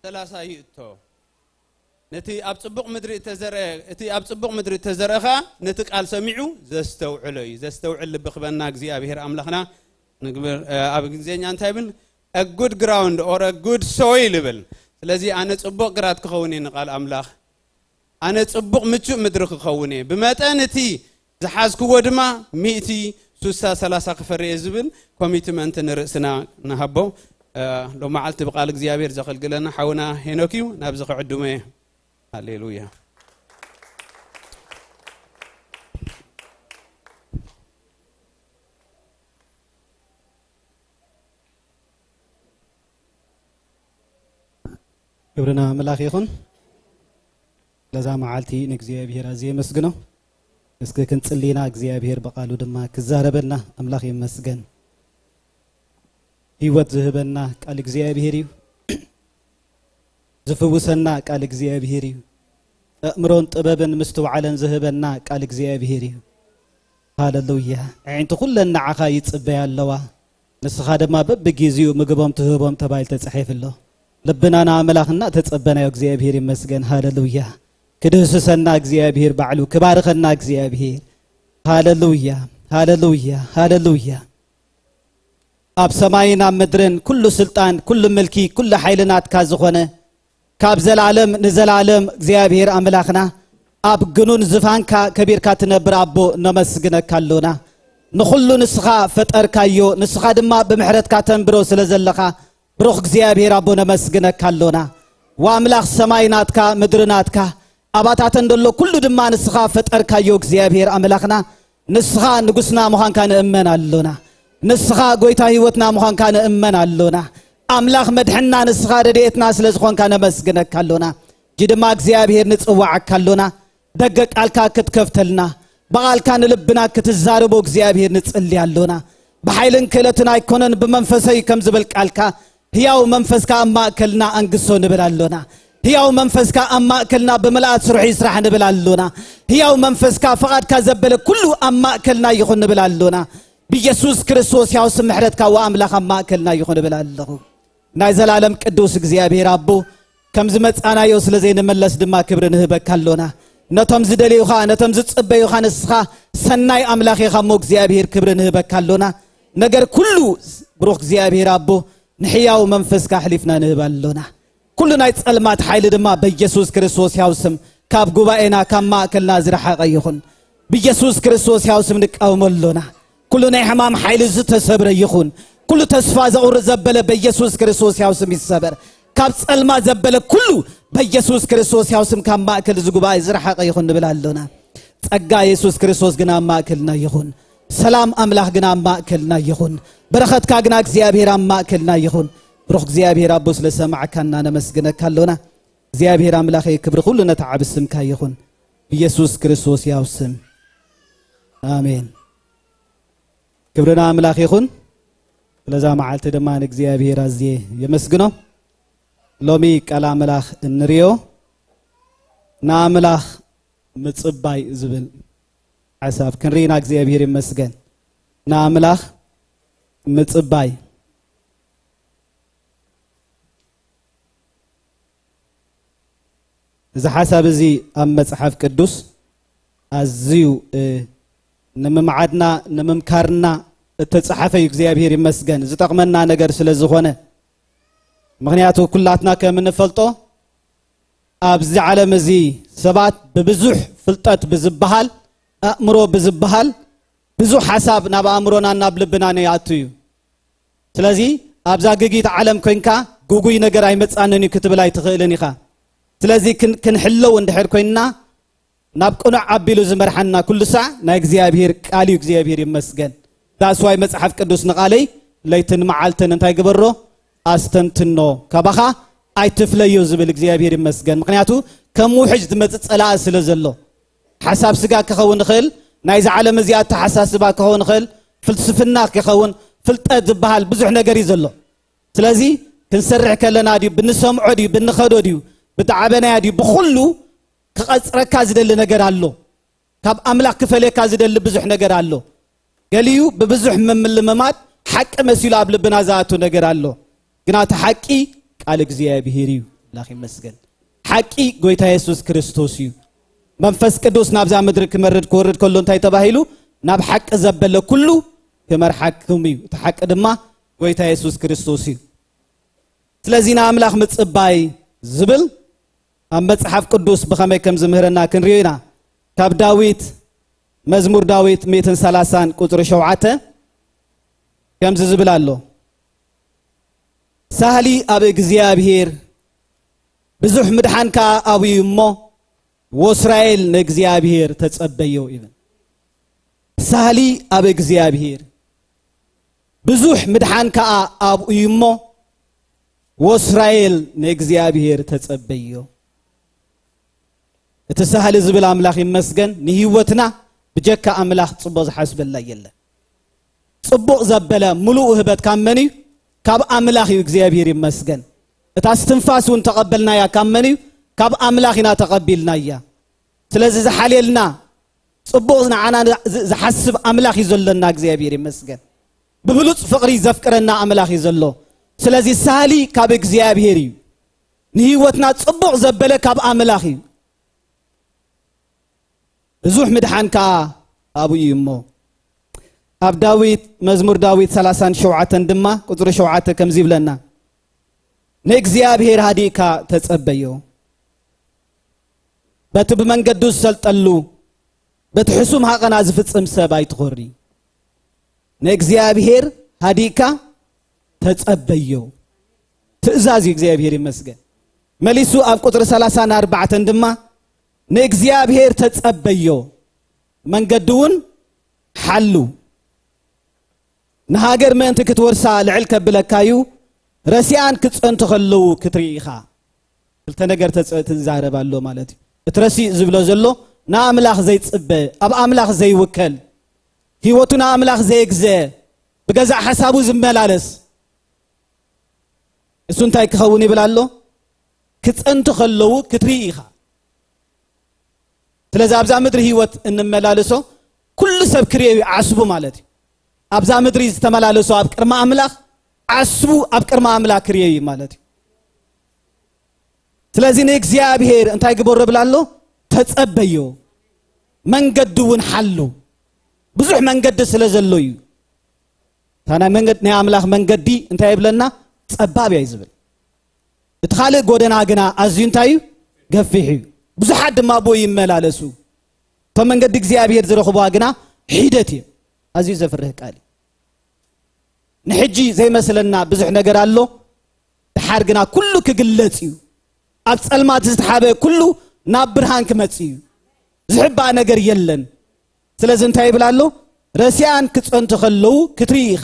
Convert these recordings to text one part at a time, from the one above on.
ሰላሳ ይእቶ። ነቲ ኣብ ጽቡቕ ምድሪ እተዘርአ፣ እቲ ኣብ ጽቡቕ ምድሪ እተዘርአ ኸኣ ነቲ ቃል ሰሚዑ ዘስተውዕሎ እዩ። ዘስተውዕል ልቢ ክበና እግዚኣብሔር ኣምላኽና ንግብር። እ፣ ኣብ እንግሊዝኛ እንታይ ይብል? A good ground or a good soil ይብል። ስለዚ ኣነ ጽቡቕ ግራት ክኸውን እየ ንቃል ኣምላኽ። ኣነ ጽቡቕ ምቹእ ምድሪ ክኸውን እየ። ብመጠን እቲ ዝሓዝክዎ ድማ ሚእቲ፣ ሱሳ፣ ሰላሳ ክፈሪ እየ ዝብል ኮሚትመንት ንርእስና ንሃቦ። እ፣ ሎማዓልቲ ብቃል እግዚኣብሔር ዘገልግለና ሓውና ሄኖክ እዩ። ናብዚ ክዕድሞ እየ። ሃሌሉያ። ክብርና ኣምላኽ ይኹን። ለዛ መዓልቲ ንእግዚኣብሔር ኣዝየ የመስግኖ። እስኪ ክንጽሊ ኢና፣ እግዚኣብሔር ብቃሉ ድማ ክዛረበና። ኣምላኽ ይመስገን። ህይወት ዝህበና ቃል እግዚኣብሔር እዩ። ዝፍውሰና ቃል እግዚኣብሔር እዩ። ኣእምሮን ጥበብን ምስትውዓለን ዝህበና ቃል እግዚኣብሔር እዩ። ሃሌሉያ። ኣዒንቲ ኩለን ንዓኻ ይጽበያ ኣለዋ። ንስኻ ድማ በብግዜኡ ምግቦም ትህቦም ተባሂሉ ተጻሒፉ ኣሎ። ልብና ንኣምላኽ እናተጸበናዮ እግዚኣብሔር ይመስገን። ሃሌሉያ። ክድህስሰና እግዚኣብሔር ባዕሉ፣ ክባርኸና እግዚኣብሔር። ሃሌሉያ፣ ሃሌሉያ፣ ሃሌሉያ። ኣብ ሰማይን ኣብ ምድርን ኩሉ ስልጣን፣ ኩሉ ምልኪ፣ ኩሉ ሓይሊ ናትካ ዝኾነ፣ ካብ ዘላለም ንዘላለም እግዚኣብሔር ኣምላኽና፣ ኣብ ግኑን ዝፋንካ ከቢርካ ትነብር ኣቦ፣ ነመስግነካ ኣሎና። ንኹሉ ንስኻ ፈጠርካዮ፣ ንስኻ ድማ ብምሕረትካ ተንብሮ ስለ ዘለኻ፣ ብሩኽ እግዚኣብሔር ኣቦ፣ ነመስግነካ ኣሎና። ወኣምላኽ ሰማይ ናትካ፣ ምድሪ ናትካ፣ ኣባታተን ደሎ ኩሉ ድማ ንስኻ ፈጠርካዮ እግዚኣብሔር ኣምላኽና። ንስኻ ንጉስና ምዃንካ ንእመን ኣሎና። ንስኻ ጎይታ ህይወትና ምዃንካ ንእመን ኣሎና። ኣምላኽ መድሕንና ንስኻ ረድኤትና ስለ ዝኾንካ ነመስግነካ ኣሎና። ሕጂ ድማ እግዚኣብሔር ንጽዋዓካ ኣሎና። ደገ ቃልካ ክትከፍተልና፣ ብቓልካ ንልብና ክትዛረቦ እግዚኣብሔር ንጽሊ ኣሎና። ብሓይልን ክእለትን ኣይኮነን ብመንፈሰይ ከም ዝብል ቃልካ፣ ህያው መንፈስካ ኣብ ማእከልና ኣንግሶ ንብል ኣሎና። ህያው መንፈስካ ኣብ ማእከልና ብምልኣት ስርሑ ይስራሕ ንብል ኣሎና። ህያው መንፈስካ ፍቓድካ ዘበለ ኩሉ ኣብ ማእከልና ይኹን ንብል ኣሎና። ብየሱስ ክርስቶስ ያው ስም ምሕረትካ ወኣምላኽ ኣብ ማእከልና ይኹን እብል ኣለኹ። ናይ ዘላለም ቅዱስ እግዚኣብሔር ኣቦ፣ ከም ዝመጻናዮ ስለ ዘይንመለስ ድማ ክብሪ ንህበካ ኣሎና። ነቶም ዝደልዩኻ፣ ነቶም ዝጽበዩኻ ንስኻ ሰናይ ኣምላኽ ኢኻ እሞ እግዚኣብሔር ክብሪ ንህበካ ኣሎና። ነገር ኩሉ ብሩኽ እግዚኣብሔር ኣቦ ንሕያው መንፈስካ ኣሕሊፍና ንህብ ኣሎና። ኩሉ ናይ ጸልማት ሓይሊ ድማ በየሱስ ክርስቶስ ያው ስም ካብ ጉባኤና፣ ካብ ማእከልና ዝረሓቐ ይኹን። ብየሱስ ክርስቶስ ያው ስም ንቃወሞ ኣሎና። ኩሉ ናይ ሕማም ሓይሊ ዝተሰብረ ይኹን። ኩሉ ተስፋ ዘቑርጽ ዘበለ በየሱስ ክርስቶስ ያው ስም ይሰበር። ካብ ጸልማ ዘበለ ኩሉ በየሱስ ክርስቶስ ያው ስም ካብ ማእከል እዚ ጉባኤ ዝረሓቐ ይኹን ንብል ኣሎና። ጸጋ የሱስ ክርስቶስ ግን ኣብ ማእከልና ይኹን። ሰላም ኣምላኽ ግን ኣብ ማእከልና ይኹን። በረኸትካ ግና እግዚኣብሔር ኣብ ማእከልና ይኹን። ብሩኽ እግዚኣብሔር ኣቦ ስለ ሰማዕካና ነመስግነካ ኣሎና። እግዚኣብሔር ኣምላኸይ ክብሪ ኩሉ ነቲ ዓቢ ስምካ ይኹን። ብየሱስ ክርስቶስ ያው ስም። ኣሜን። ክብሪ ንኣምላኽ ይኹን። ስለዛ መዓልቲ ድማ ንእግዚኣብሔር ኣዝየ የመስግኖ። ሎሚ ቃል ኣምላኽ እንሪኦ ንኣምላኽ ምጽባይ ዝብል ሓሳብ ክንርኢ ኢና። እግዚኣብሔር ይመስገን። ንኣምላኽ ምጽባይ። እዚ ሓሳብ እዚ ኣብ መጽሓፍ ቅዱስ ኣዝዩ፣ እ፣ ንምምዓድና፣ ንምምካርና እተጻሓፈ እዩ። እግዚኣብሔር ይመስገን ዝጠቕመና ነገር ስለ ዝኾነ። ምኽንያቱ ኩላትና ከም እንፈልጦ ኣብዚ ዓለም እዚ ሰባት ብብዙሕ ፍልጠት ብዝበሃል፣ ኣእምሮ ብዝበሃል ብዙሕ ሓሳብ ናብ ኣእምሮናን ናብ ልብናን ይኣቱ እዩ። ስለዚ ኣብዛ ግጊት ዓለም ኮይንካ ግጉይ ነገር ኣይመጻንን እዩ ክትብል ኣይትኽእልን ኢኻ። ስለዚ ክን-፣ ክንሕለው እንድሕር ኮይንና ናብ ቅኑዕ ኣቢሉ ዝመርሓና ኩሉ ሳዕ ናይ እግዚኣብሔር ቃል እዩ። እግዚኣብሔር ይመስገን። That's why መጽሓፍ ቅዱስ ንቓለይ ለይትን መዓልትን እንታይ ግበሮ? ኣስተንትኖ። ካባኻ ኣይትፍለዮ ዝብል እግዚኣብሔር ይመስገን። ምኽንያቱ ከም ውሕጅ ዝመጽእ ጸላኢ ስለ ዘሎ። ሓሳብ ስጋ ክኸውን ይኽእል፣ ናይዚ ዓለም እዚ ኣተሓሳስባ ክኸውን ይኽእል፣ ፍልስፍና ክኸውን፣ ፍልጠት ዝበሃል ብዙሕ ነገር እዩ ዘሎ። ስለዚ ክንሰርሕ ከለና ድዩ፣ ብንሰምዖ ድዩ፣ ብንኸዶ ድዩ፣ ብተዓበናያ ድዩ፣ ብኹሉ ክቐጽረካ ዝደሊ ነገር ኣሎ። ካብ ኣምላኽ ክፈልየካ ዝደሊ ብዙሕ ነገር ኣሎ። ገሊኡ ብብዙሕ ምምልምማድ ሓቂ መሲሉ ኣብ ልብና ዝኣቱ ነገር ኣሎ። ግና እቲ ሓቂ ቃል እግዚኣብሔር እዩ። ኣምላኽ ይመስገን። ሓቂ ጎይታ የሱስ ክርስቶስ እዩ። መንፈስ ቅዱስ ናብዛ ምድሪ ክመርድ ክወርድ ከሎ እንታይ ተባሂሉ? ናብ ሓቂ ዘበለ ኩሉ ክመርሓኩም እዩ። እቲ ሓቂ ድማ ጎይታ የሱስ ክርስቶስ እዩ። ስለዚ ንኣምላኽ ምጽባይ ዝብል ኣብ መጽሓፍ ቅዱስ ብኸመይ ከም ዝምህረና ክንሪኦ ኢና። ካብ ዳዊት፣ መዝሙር ዳዊት ሚእትን ሰላሳን ቁጽሪ ሸውዓተ ከምዚ ዝብል ኣሎ። ሳህሊ ኣብ እግዚኣብሔር፣ ብዙሕ ምድሓን ከኣ ኣብኡ እዩ እሞ፣ ወእስራኤል ንእግዚኣብሔር ተጸበዮ ይብል። ሳህሊ ኣብ እግዚኣብሔር፣ ብዙሕ ምድሓን ከኣ ኣብኡ እዩ እሞ፣ ወእስራኤል ንእግዚኣብሔር ተጸበዮ። እቲ ሳህሊ ዝብል ኣምላኽ ይመስገን። ንህይወትና ብጀካ ኣምላኽ ጽቡቕ ዝሓስበላ የለን። ጽቡቕ ዘበለ ምሉእ ውህበት ካብ መን እዩ? ካብ ኣምላኽ እዩ። እግዚኣብሔር ይመስገን። እታ እስትንፋስ እውን ተቐበልናያ ካብ መን እዩ? ካብ ኣምላኽ ኢና ተቐቢልናያ። ስለዚ ዝሓልየልና ጽቡቕ ንዓና ዝ-፣ ዝሓስብ ኣምላኽ እዩ ዘለና። እግዚኣብሔር ይመስገን። ብብሉጽ ፍቕሪ ዘፍቅረና ኣምላኽ እዩ ዘሎ። ስለዚ ሳሊ ካብ እግዚኣብሔር እዩ። ንህይወትና ጽቡቕ ዘበለ ካብ ኣምላኽ እዩ። ብዙሕ ምድሓን ከኣ ኣብኡ እዩ እሞ። ኣብ ዳዊት፣ መዝሙር ዳዊት ሰላሳን ሸውዓተን ድማ ቁጽሪ ሸውዓተ ከምዚ ይብለና፣ "ንእግዚኣብሔር ሃዲእካ ተጸበዮ፣ በቲ ብመንገዱ ዝሰልጠሉ፣ በቲ ሕሱም ሃቐና ዝፍጽም ሰብ ኣይትኾሪ። ንእግዚኣብሔር ሃዲእካ ተጸበዮ።" ትእዛዝ እዩ፣ እግዚኣብሔር ይመስገን። መሊሱ ኣብ ቁጽሪ ሰላሳን ኣርባዕተን ድማ፣ "ንእግዚኣብሔር ተጸበዮ፣ መንገዱ እውን ሓሉ። ንሃገር ምእንቲ ክትወርሳ ልዕል ከብለካ እዩ፣ ረሲኣን ክጸንቱ ከለዉ ክትርኢ ኢኻ።" ክልተ ነገር ተጸ-፣ ትዛረብ ኣሎ ማለት እዩ። እቲ ረሲእ ዝብሎ ዘሎ ንኣምላኽ ዘይጽበ፣ ኣብ ኣምላኽ ዘይውከል፣ ህይወቱ ንኣምላኽ ዘየግዘ፣ ብገዛእ ሓሳቡ ዝመላለስ፣ እሱ እንታይ ክኸውን ይብል ኣሎ? "ክጸንቱ ከለዉ ክትርኢ ኢኻ።" ስለዚ ኣብዛ ምድሪ ህይወት እንመላለሶ ኩሉ ሰብ ክርእዮ እዩ ዓስቡ ማለት እዩ። ኣብዛ ምድሪ ዝተመላለሶ ኣብ ቅድሚ ኣምላኽ ዓስቡ ኣብ ቅድሚ ኣምላኽ ክርእዮ እዩ ማለት እዩ። ስለዚ ንእግዚኣብሔር እንታይ ግበሮ ይብል ኣሎ? ተጸበዮ። መንገዲ እውን ሓሉ። ብዙሕ መንገዲ ስለ ዘሎ እዩ። እታ ናይ መንገድ-፣ ናይ ኣምላኽ መንገዲ እንታይ ይብለና? ጸባብ እያ እዩ ዝብል። እቲ ካልእ ጎደና ግና ኣዝዩ እንታይ እዩ? ገፊሕ እዩ። ብዙሓት ድማ ብኡ ይመላለሱ። እቶም መንገዲ እግዚኣብሔር ዝረኽቡዋ ግና ሒደት እዩ። ኣዝዩ ዘፍርህ ቃል እዩ። ንሕጂ ዘይመስለና ብዙሕ ነገር ኣሎ። ድሓር ግና ኩሉ ክግለጽ እዩ። ኣብ ጸልማት ዝተሓበ ኩሉ ናብ ብርሃን ክመጽእ እዩ። ዝሕባእ ነገር የለን። ስለዚ እንታይ ይብል ኣሎ? "ረሲኣን ክጸንቱ ከለዉ ክትርኢ ኢኻ።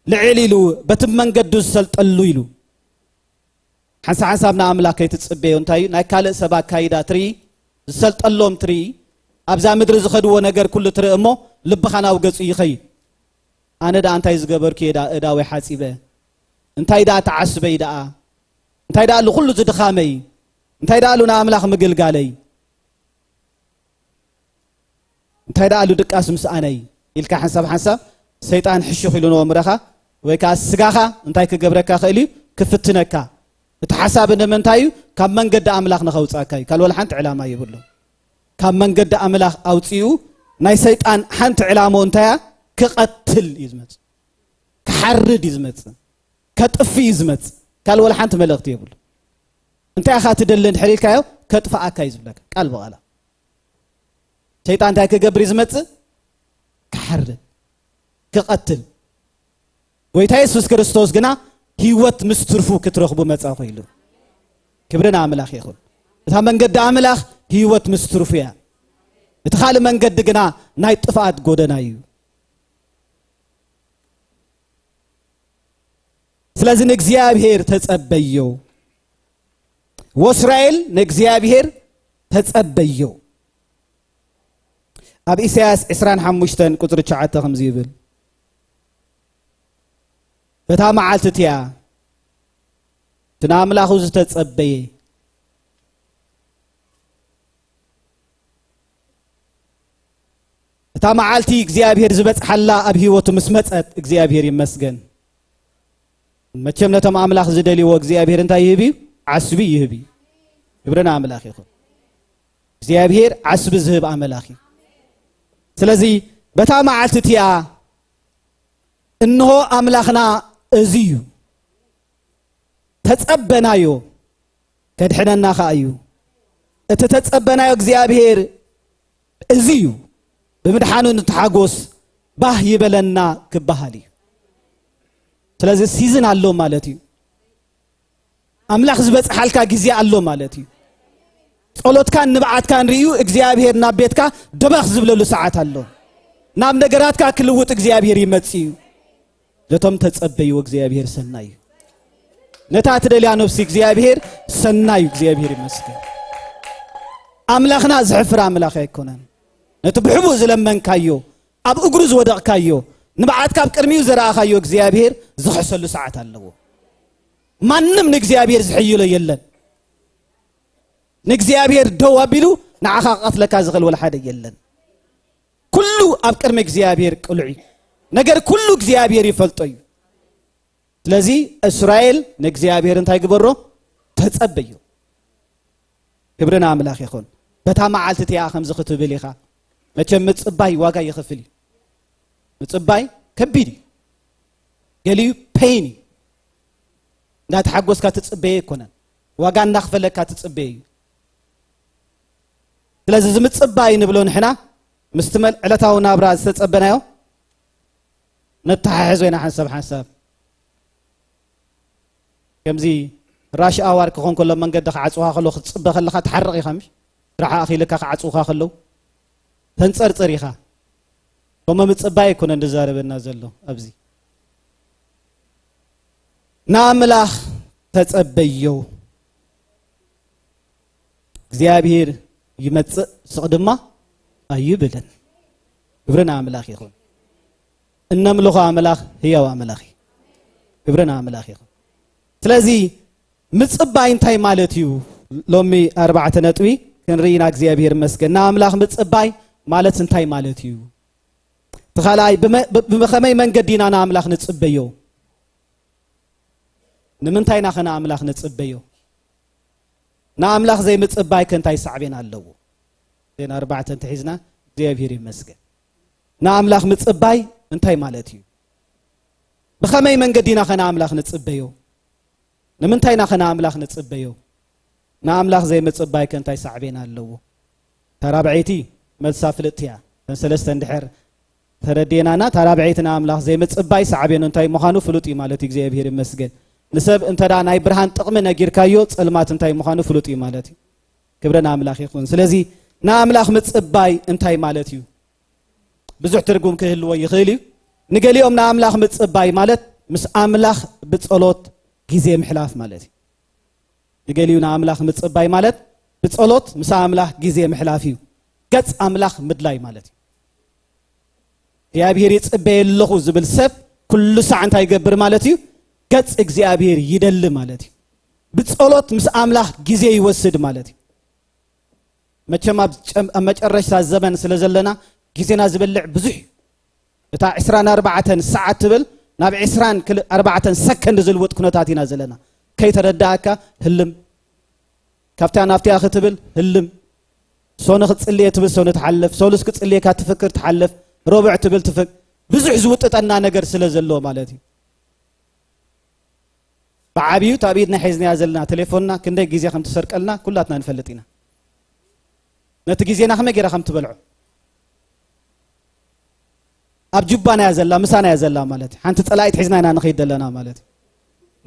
ልዕል ኢሉ በቲ መንገዱ ዝሰልጠሉ" ኢሉ። ሓንሳብ ሓንሳብ ንኣምላኽ ከይትጽበዮ እንታይ እዩ? ናይ ካልእ ሰብ ኣካይዳ ትርኢ፣ ዝሰልጠሎም ትርኢ፣ ኣብዛ ምድሪ ዝኸድዎ ነገር ኩሉ ትርኢ እሞ ልብኻ ናብ ገጹ ይኸይድ። ኣነ ደኣ እንታይ ዝገበርኩ እየ ደኣ እዳወይ ሓጺበ? እንታይ ደኣ ተዓስበይ ደኣ? እንታይ ደኣ ኣሉ ኩሉ ዝድኻመይ? እንታይ ደኣ ኣሉ ንኣምላኽ ምግልጋለይ? እንታይ ደኣ ኣሉ ድቃስ ምስኣነይ? ኢልካ ሓንሳብ ሓንሳብ ሰይጣን ሕሹኽ ኢሉ ንወምረኻ ወይ ከኣ ስጋኻ እንታይ ክገብረካ ክእል እዩ? ክፍትነካ። እቲ ሓሳብ ንምንታይ እዩ? ካብ መንገዲ ኣምላኽ ንኸውጻካ እዩ። ካልእ ወላ ሓንቲ ዕላማ የብሉ። ካብ መንገዲ ኣምላኽ ኣውጺኡ ናይ ሰይጣን ሓንቲ ዕላሞ እንታይ እያ? ክቐትል እዩ ዝመጽእ። ክሓርድ እዩ ዝመጽእ። ከጥፍ እዩ ዝመጽእ። ካልእ ወላ ሓንቲ መልእኽቲ የብሉ። እንታይ ኢኻ ትደሊ እንድሕር ኢልካዮ? ከጥፍኣካ እዩ ዝብለካ። ቃል ብቓላ። ሰይጣን እንታይ ክገብር እዩ ዝመጽእ? ክሓርድ፣ ክቐትል። ጎይታ የሱስ ክርስቶስ ግና ህይወት ምስ ትርፉ ክትረኽቡ መጻኹ ኢሉ። ክብሪ ንኣምላኽ ይኹን። እታ መንገዲ ኣምላኽ ህይወት ምስ ትርፉ እያ። እቲ ካልእ መንገዲ ግና ናይ ጥፍኣት ጎደና እዩ። ስለዚ ንእግዚኣብሔር ተጸበዮ። ወእስራኤል ንእግዚኣብሔር ተጸበዮ። ኣብ ኢሳያስ ዕስራን ሓሙሽተን ቁጽሪ ትሽዓተ ከምዚ ይብል፣ "በታ መዓልቲ እቲኣ እቲ ንኣምላኹ ዝተጸበየ፣ እታ መዓልቲ እግዚኣብሔር ዝበጽሓላ ኣብ ህይወቱ ምስ መጸት እግዚኣብሔር ይመስገን። መቸም ነቶም ኣምላኽ ዝደልይዎ እግዚኣብሔር እንታይ ይህብ እዩ? ዓስቢ ይህብ እዩ። ክብሪ ንኣምላኽ ይኹን። እግዚኣብሔር ዓስቢ ዝህብ ኣምላኽ እዩ። ስለዚ በታ መዓልቲ እቲኣ እንሆ ኣምላኽና እዚ እዩ፣ ተጸበናዮ፣ ከድሕነና ኸኣ እዩ። እቲ ተጸበናዮ እግዚኣብሔር እዚ እዩ፣ ብምድሓኑ ንተሓጎስ፣ ባህ ይበለና ክበሃል እዩ። ስለዚ ሲዝን ኣሎ ማለት እዩ። ኣምላኽ ዝበጽሓልካ ግዜ ኣሎ ማለት እዩ። ጸሎትካን ንብዓትካን ርእዩ እግዚኣብሔር ናብ ቤትካ ደበኽ ዝብለሉ ሰዓት ኣሎ። ናብ ነገራትካ ክልውጥ እግዚኣብሔር ይመጽእ እዩ። ነቶም ተጸበይዎ እግዚኣብሔር ሰናይ እዩ። ነታ ትደልያ ነፍሲ እግዚኣብሔር ሰናይ እዩ። እግዚኣብሔር ይመስገን። ኣምላኽና ዝሕፍር ኣምላኽ ኣይኮነን። ነቲ ብሕቡእ ዝለመንካዮ፣ ኣብ እግሩ ዝወደቕካዮ፣ ንብዓትካ ኣብ ቅድሚኡ ዘረኣኻዮ እግዚኣብሔር ዝኽሕሰሉ ሰዓት ኣለዎ። ማንም ንእግዚኣብሔር ዝሕይሎ የለን። ንእግዚኣብሔር ደው ኣቢሉ ንዓኻ ክቐትለካ ዝኽእል ወላ ሓደ የለን። ኩሉ ኣብ ቅድሚ እግዚኣብሔር ቅሉዕ እዩ። ነገር ኩሉ እግዚኣብሔር ይፈልጦ እዩ። ስለዚ እስራኤል ንእግዚኣብሔር እንታይ ግበሮ? ተጸበዮ። ክብሪ ንኣምላኽ ይኹን። በታ መዓልቲ እቲኣ ከምዚ ክትብል ኢኻ። መቸም ምጽባይ ዋጋ ይኸፍል እዩ። ምጽባይ ከቢድ እዩ። ገሊኡ ፔይን እዩ። እንዳተሓጎስካ ትጽበየ ኣይኮነን። ዋጋ እንዳኽፈለካ ትጽበየ እዩ። ስለዚ እዚ ምጽባይ ንብሎ ንሕና ምስቲ መል-፣ ዕለታዊ ናብራ ዝተጸበናዮ ነተሓሕዞ ኢና ሓንሳብ ሓንሳብ። ከምዚ ራሽ ኣዋር ክኾን ከሎ መንገዲ ክዓጽውኻ ከሎ ክትጽበ ከለኻ ትሓርቕ ኢኻ ምሽ? ስራሕ ኣኺልካ ክዓጽውኻ ከለዉ ተንጸርጽር ኢኻ። ከምኡ ምጽባይ ኣይኮነን ዝዛረበና ዘሎ ኣብዚ። ንኣምላኽ ተጸበዮ። እግዚኣብሔር ይመጽእ ስቕ ድማ ኣይብልን። ክብሪ ንኣምላኽ ይኹን። እነምልኾ ኣምላኽ ህያው ኣምላኽ እዩ። ክብሪ ንኣምላኽ ይኹን። ስለዚ ምጽባይ እንታይ ማለት እዩ? ሎሚ ኣርባዕተ ነጥቢ ክንርኢ ኢና። እግዚኣብሔር ይመስገን። ንኣምላኽ ምጽባይ ማለት እንታይ ማለት እዩ? እቲ ካልኣይ ብመ-፣ ብ-፣ ብኸመይ መንገዲ ኢና ንኣምላኽ ንጽበዮ? ንምንታይ ኢና ኸ ንኣምላኽ ንጽበዮ? ንኣምላኽ ዘይምጽባይ ከ እንታይ ሳዕቤን ኣለዎ? እዘን ኣርባዕተ እንተሒዝና እግዚኣብሔር ይመስገን። ንኣምላኽ ምጽባይ እንታይ ማለት እዩ? ብኸመይ መንገዲ ኢና ኸ ንኣምላኽ ንጽበዮ? ንምንታይ ኢና ኸ ንኣምላኽ ንጽበዮ? ንኣምላኽ ዘይምጽባይ ከ እንታይ ሳዕቤን ኣለዎ? እታ ራብዐይቲ መልሳ ፍልጥቲ እያ። እተን ሰለስተ እንድሕር ተረዲእናና፣ እታ ራብዐይቲ ንኣምላኽ ዘይምጽባይ ሳዕቤኑ እንታይ ምዃኑ ፍሉጥ እዩ ማለት እዩ። እግዚኣብሔር ይመስገን። ንሰብ እንተ ደኣ ናይ ብርሃን ጥቕሚ ነጊርካዮ፣ ጸልማት እንታይ ምዃኑ ፍሉጥ እዩ ማለት እዩ። ክብሪ ንኣምላኽ ይኹን። ስለዚ ንኣምላኽ ምጽባይ እንታይ ማለት እዩ? ብዙሕ ትርጉም ክህልዎ ይኽእል እዩ። ንገሊኦም ንኣምላኽ ምጽባይ ማለት ምስ ኣምላኽ ብጸሎት ግዜ ምሕላፍ ማለት እዩ። ንገሊኡ ንኣምላኽ ምጽባይ ማለት ብጸሎት ምስ ኣምላኽ ግዜ ምሕላፍ እዩ። ገጽ ኣምላኽ ምድላይ ማለት እዩ። እግዚኣብሔር ይጽበየ ኣለኹ ዝብል ሰብ ኩሉ ሳዕ እንታይ ይገብር ማለት እዩ? ገጽ እግዚኣብሔር ይደሊ ማለት እዩ። ብጸሎት ምስ ኣምላኽ ግዜ ይወስድ ማለት እዩ። መቸም ኣብ ጨም-፣ ኣብ መጨረሽታ ዘመን ስለ ዘለና ግዜና ዝበልዕ ብዙሕ እዩ። እታ ዕስራን ኣርባዕተን ሰዓት ትብል ናብ ዕስራን ክል-፣ ኣርባዕተን ሰከንድ ዝልውጥ ኩነታት ኢና ዘለና። ከይተረዳእካ ህልም። ካብታ ናብቲኣ ክትብል ህልም። ሶኒ ክትጽልየ ትብል ሶኒ ትሓልፍ። ሶሉስ ክጽልየካ ትፍክር ትሓልፍ። ሮብዕ ትብል ትፍክ-፣ ብዙሕ ዝውጥጠና ነገር ስለ ዘሎ ማለት እዩ። ብዓብዩ እታ ኣብ ኢድና ሒዝናያ ዘለና ቴሌፎንና ክንደይ ግዜ ከም ትሰርቀልና ኩላትና ንፈልጥ ኢና። ነቲ ግዜና ከመይ ጌራ ከም ትበልዖ። ኣብ ጁባና እያ ዘላ፣ ምሳና እያ ዘላ ማለት እዩ። ሓንቲ ጸላኢት ሒዝና ኢና ንኸይድ ዘለና ማለት እዩ።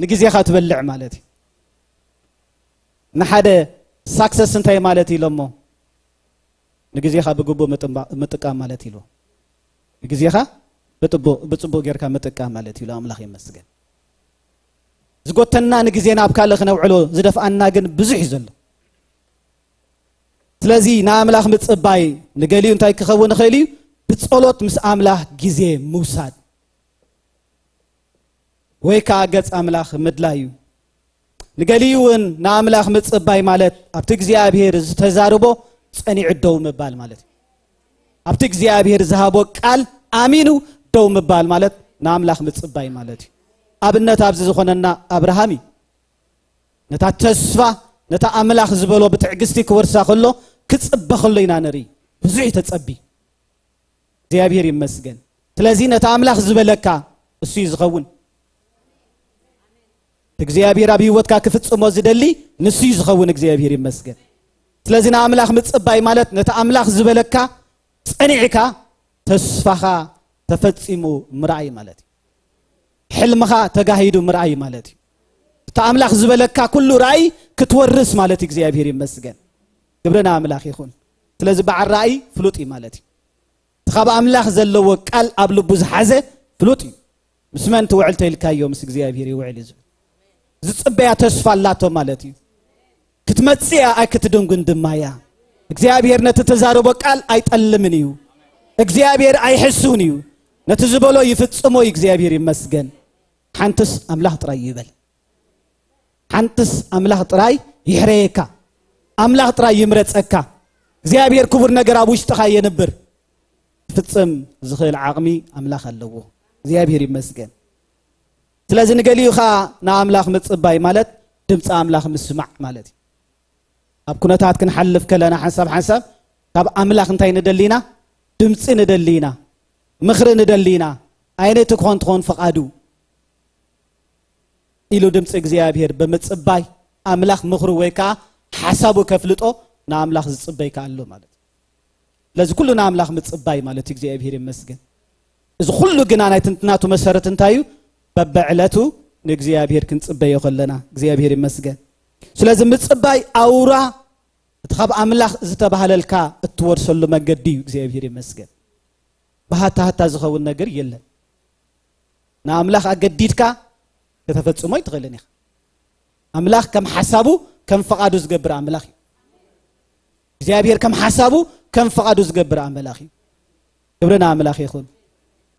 ንግዜኻ ትበልዕ ማለት እዩ። ንሓደ ሳክሰስ እንታይ ማለት እዩ ኢሎሞ? ንግዜኻ ብግቡእ ምጥንባ-፣ ምጥቃም ማለት እዩ ኢሉ። ንግዜኻ ብጥቡቕ፣ ብጽቡቕ ጌርካ ምጥቃም ማለት እዩ ኢሉ። ኣምላኽ ይመስገን። ዝጎተና ንግዜና ኣብ ካልእ ክነውዕሎ ዝደፍኣና ግን ብዙሕ እዩ ዘሎ። ስለዚ ንኣምላኽ ምጽባይ ንገሊኡ እንታይ ክኸውን ይኽእል እዩ? ብጸሎት ምስ ኣምላኽ ግዜ ምውሳድ ወይ ከኣ ገጽ ኣምላኽ ምድላይ እዩ። ንገሊኡ እውን ንኣምላኽ ምጽባይ ማለት ኣብቲ እግዚኣብሔር ዝተዛርቦ ጸኒዑ ደው ምባል ማለት እዩ። ኣብቲ እግዚኣብሔር ዝሃቦ ቃል ኣሚኑ ደው ምባል ማለት ንኣምላኽ ምጽባይ ማለት እዩ። ኣብነት ኣብዚ ዝኾነና ኣብርሃም እዩ። ነታ ተስፋ፣ ነታ ኣምላኽ ዝበሎ ብትዕግስቲ ክወርሳ ከሎ፣ ክጽበ ከሎ ኢና ንርኢ። ብዙሕ እዩ ተጸቢ። እግዚኣብሔር ይመስገን። ስለዚ ነታ ኣምላኽ ዝበለካ እሱ እዩ ዝኸውን። እግዚኣብሔር ኣብ ህይወትካ ክፍጽሞ ዝደሊ ንሱ እዩ ዝኸውን። እግዚኣብሔር ይመስገን። ስለዚ ንኣምላኽ ምጽባይ ማለት ነታ ኣምላኽ ዝበለካ ጸኒዕካ ተስፋኻ ተፈጺሙ ምርኣይ ማለት እዩ። ሕልምኻ ተጋሂዱ ምርኣይ ማለት እዩ። እቲ ኣምላኽ ዝበለካ ኩሉ ራእይ ክትወርስ ማለት እዩ። እግዚኣብሔር ይመስገን። ክብሪ ንኣምላኽ ይኹን። ስለዚ በዓል ራእይ ፍሉጥ እዩ ማለት እዩ። እቲ ካብ ኣምላኽ ዘለዎ ቃል ኣብ ልቡ ዝሓዘ ፍሉጥ እዩ። ምስ መን ትውዕል ተኢልካዮ? ምስ እግዚኣብሔር ይውዕል እዩ ዝብል። ዝጽበያ ተስፋ ኣላቶ ማለት እዩ። ክትመጽእ እያ፣ ኣይክትድንጉን ድማ እያ። እግዚኣብሔር ነቲ ተዛረቦ ቃል ኣይጠልምን እዩ። እግዚኣብሔር ኣይሕስውን እዩ። ነቲ ዝበሎ ይፍጽሞ እዩ። እግዚኣብሔር ይመስገን። ሓንትስ ኣምላኽ ጥራይ ይበል። ሓንትስ ኣምላኽ ጥራይ ይሕረየካ። ኣምላኽ ጥራይ ይምረጸካ። እግዚኣብሔር ክቡር ነገር ኣብ ውሽጥኻ የንብር። ክፍጽም ዝኽእል ዓቕሚ ኣምላኽ ኣለዎ። እግዚኣብሔር ይመስገን። ስለዚ ንገሊኡ ኸኣ ንኣምላኽ ምጽባይ ማለት ድምፂ ኣምላኽ ምስማዕ ማለት እዩ። ኣብ ኩነታት ክንሓልፍ ከለና ሓንሳብ ሓንሳብ ካብ ኣምላኽ እንታይ ንደሊ ኢና? ድምፂ ንደሊ ኢና። ምኽሪ ንደሊ ኢና። ኣየነይቲ ክኾን ትኾን ፍቓዱ? ኢሉ ድምፂ እግዚኣብሔር ብምፅባይ ኣምላኽ ምኽሩ ወይ ከዓ ሓሳቡ ከፍልጦ ንኣምላኽ ዝፅበይ ከኣ ኣሎ ማለት እዩ። ስለዚ ኩሉ ንኣምላኽ ምፅባይ ማለት እዩ። እግዚኣብሔር ይመስገን። እዚ ኩሉ ግና ናይ ትንትናቱ መሰረት እንታይ እዩ? በብዕለቱ ንእግዚኣብሔር ክንፅበዮ ከለና እግዚኣብሔር ይመስገን። ስለዚ ምፅባይ ኣውራ እቲ ካብ ኣምላኽ ዝተባህለልካ እትወርሰሉ መንገዲ እዩ። እግዚኣብሔር ይመስገን። ብሃታ ሃታ ዝኸውን ነገር የለን። ንኣምላኽ ኣገዲድካ ከተፈጽሞ ኣይትኽእልን ኢኻ። ኣምላኽ ከም ሓሳቡ ከም ፍቓዱ ዝገብር ኣምላኽ እዩ። እግዚኣብሔር ከም ሓሳቡ ከም ፍቓዱ ዝገብር ኣምላኽ እዩ። ክብሪ ንኣምላኽ ይኹን።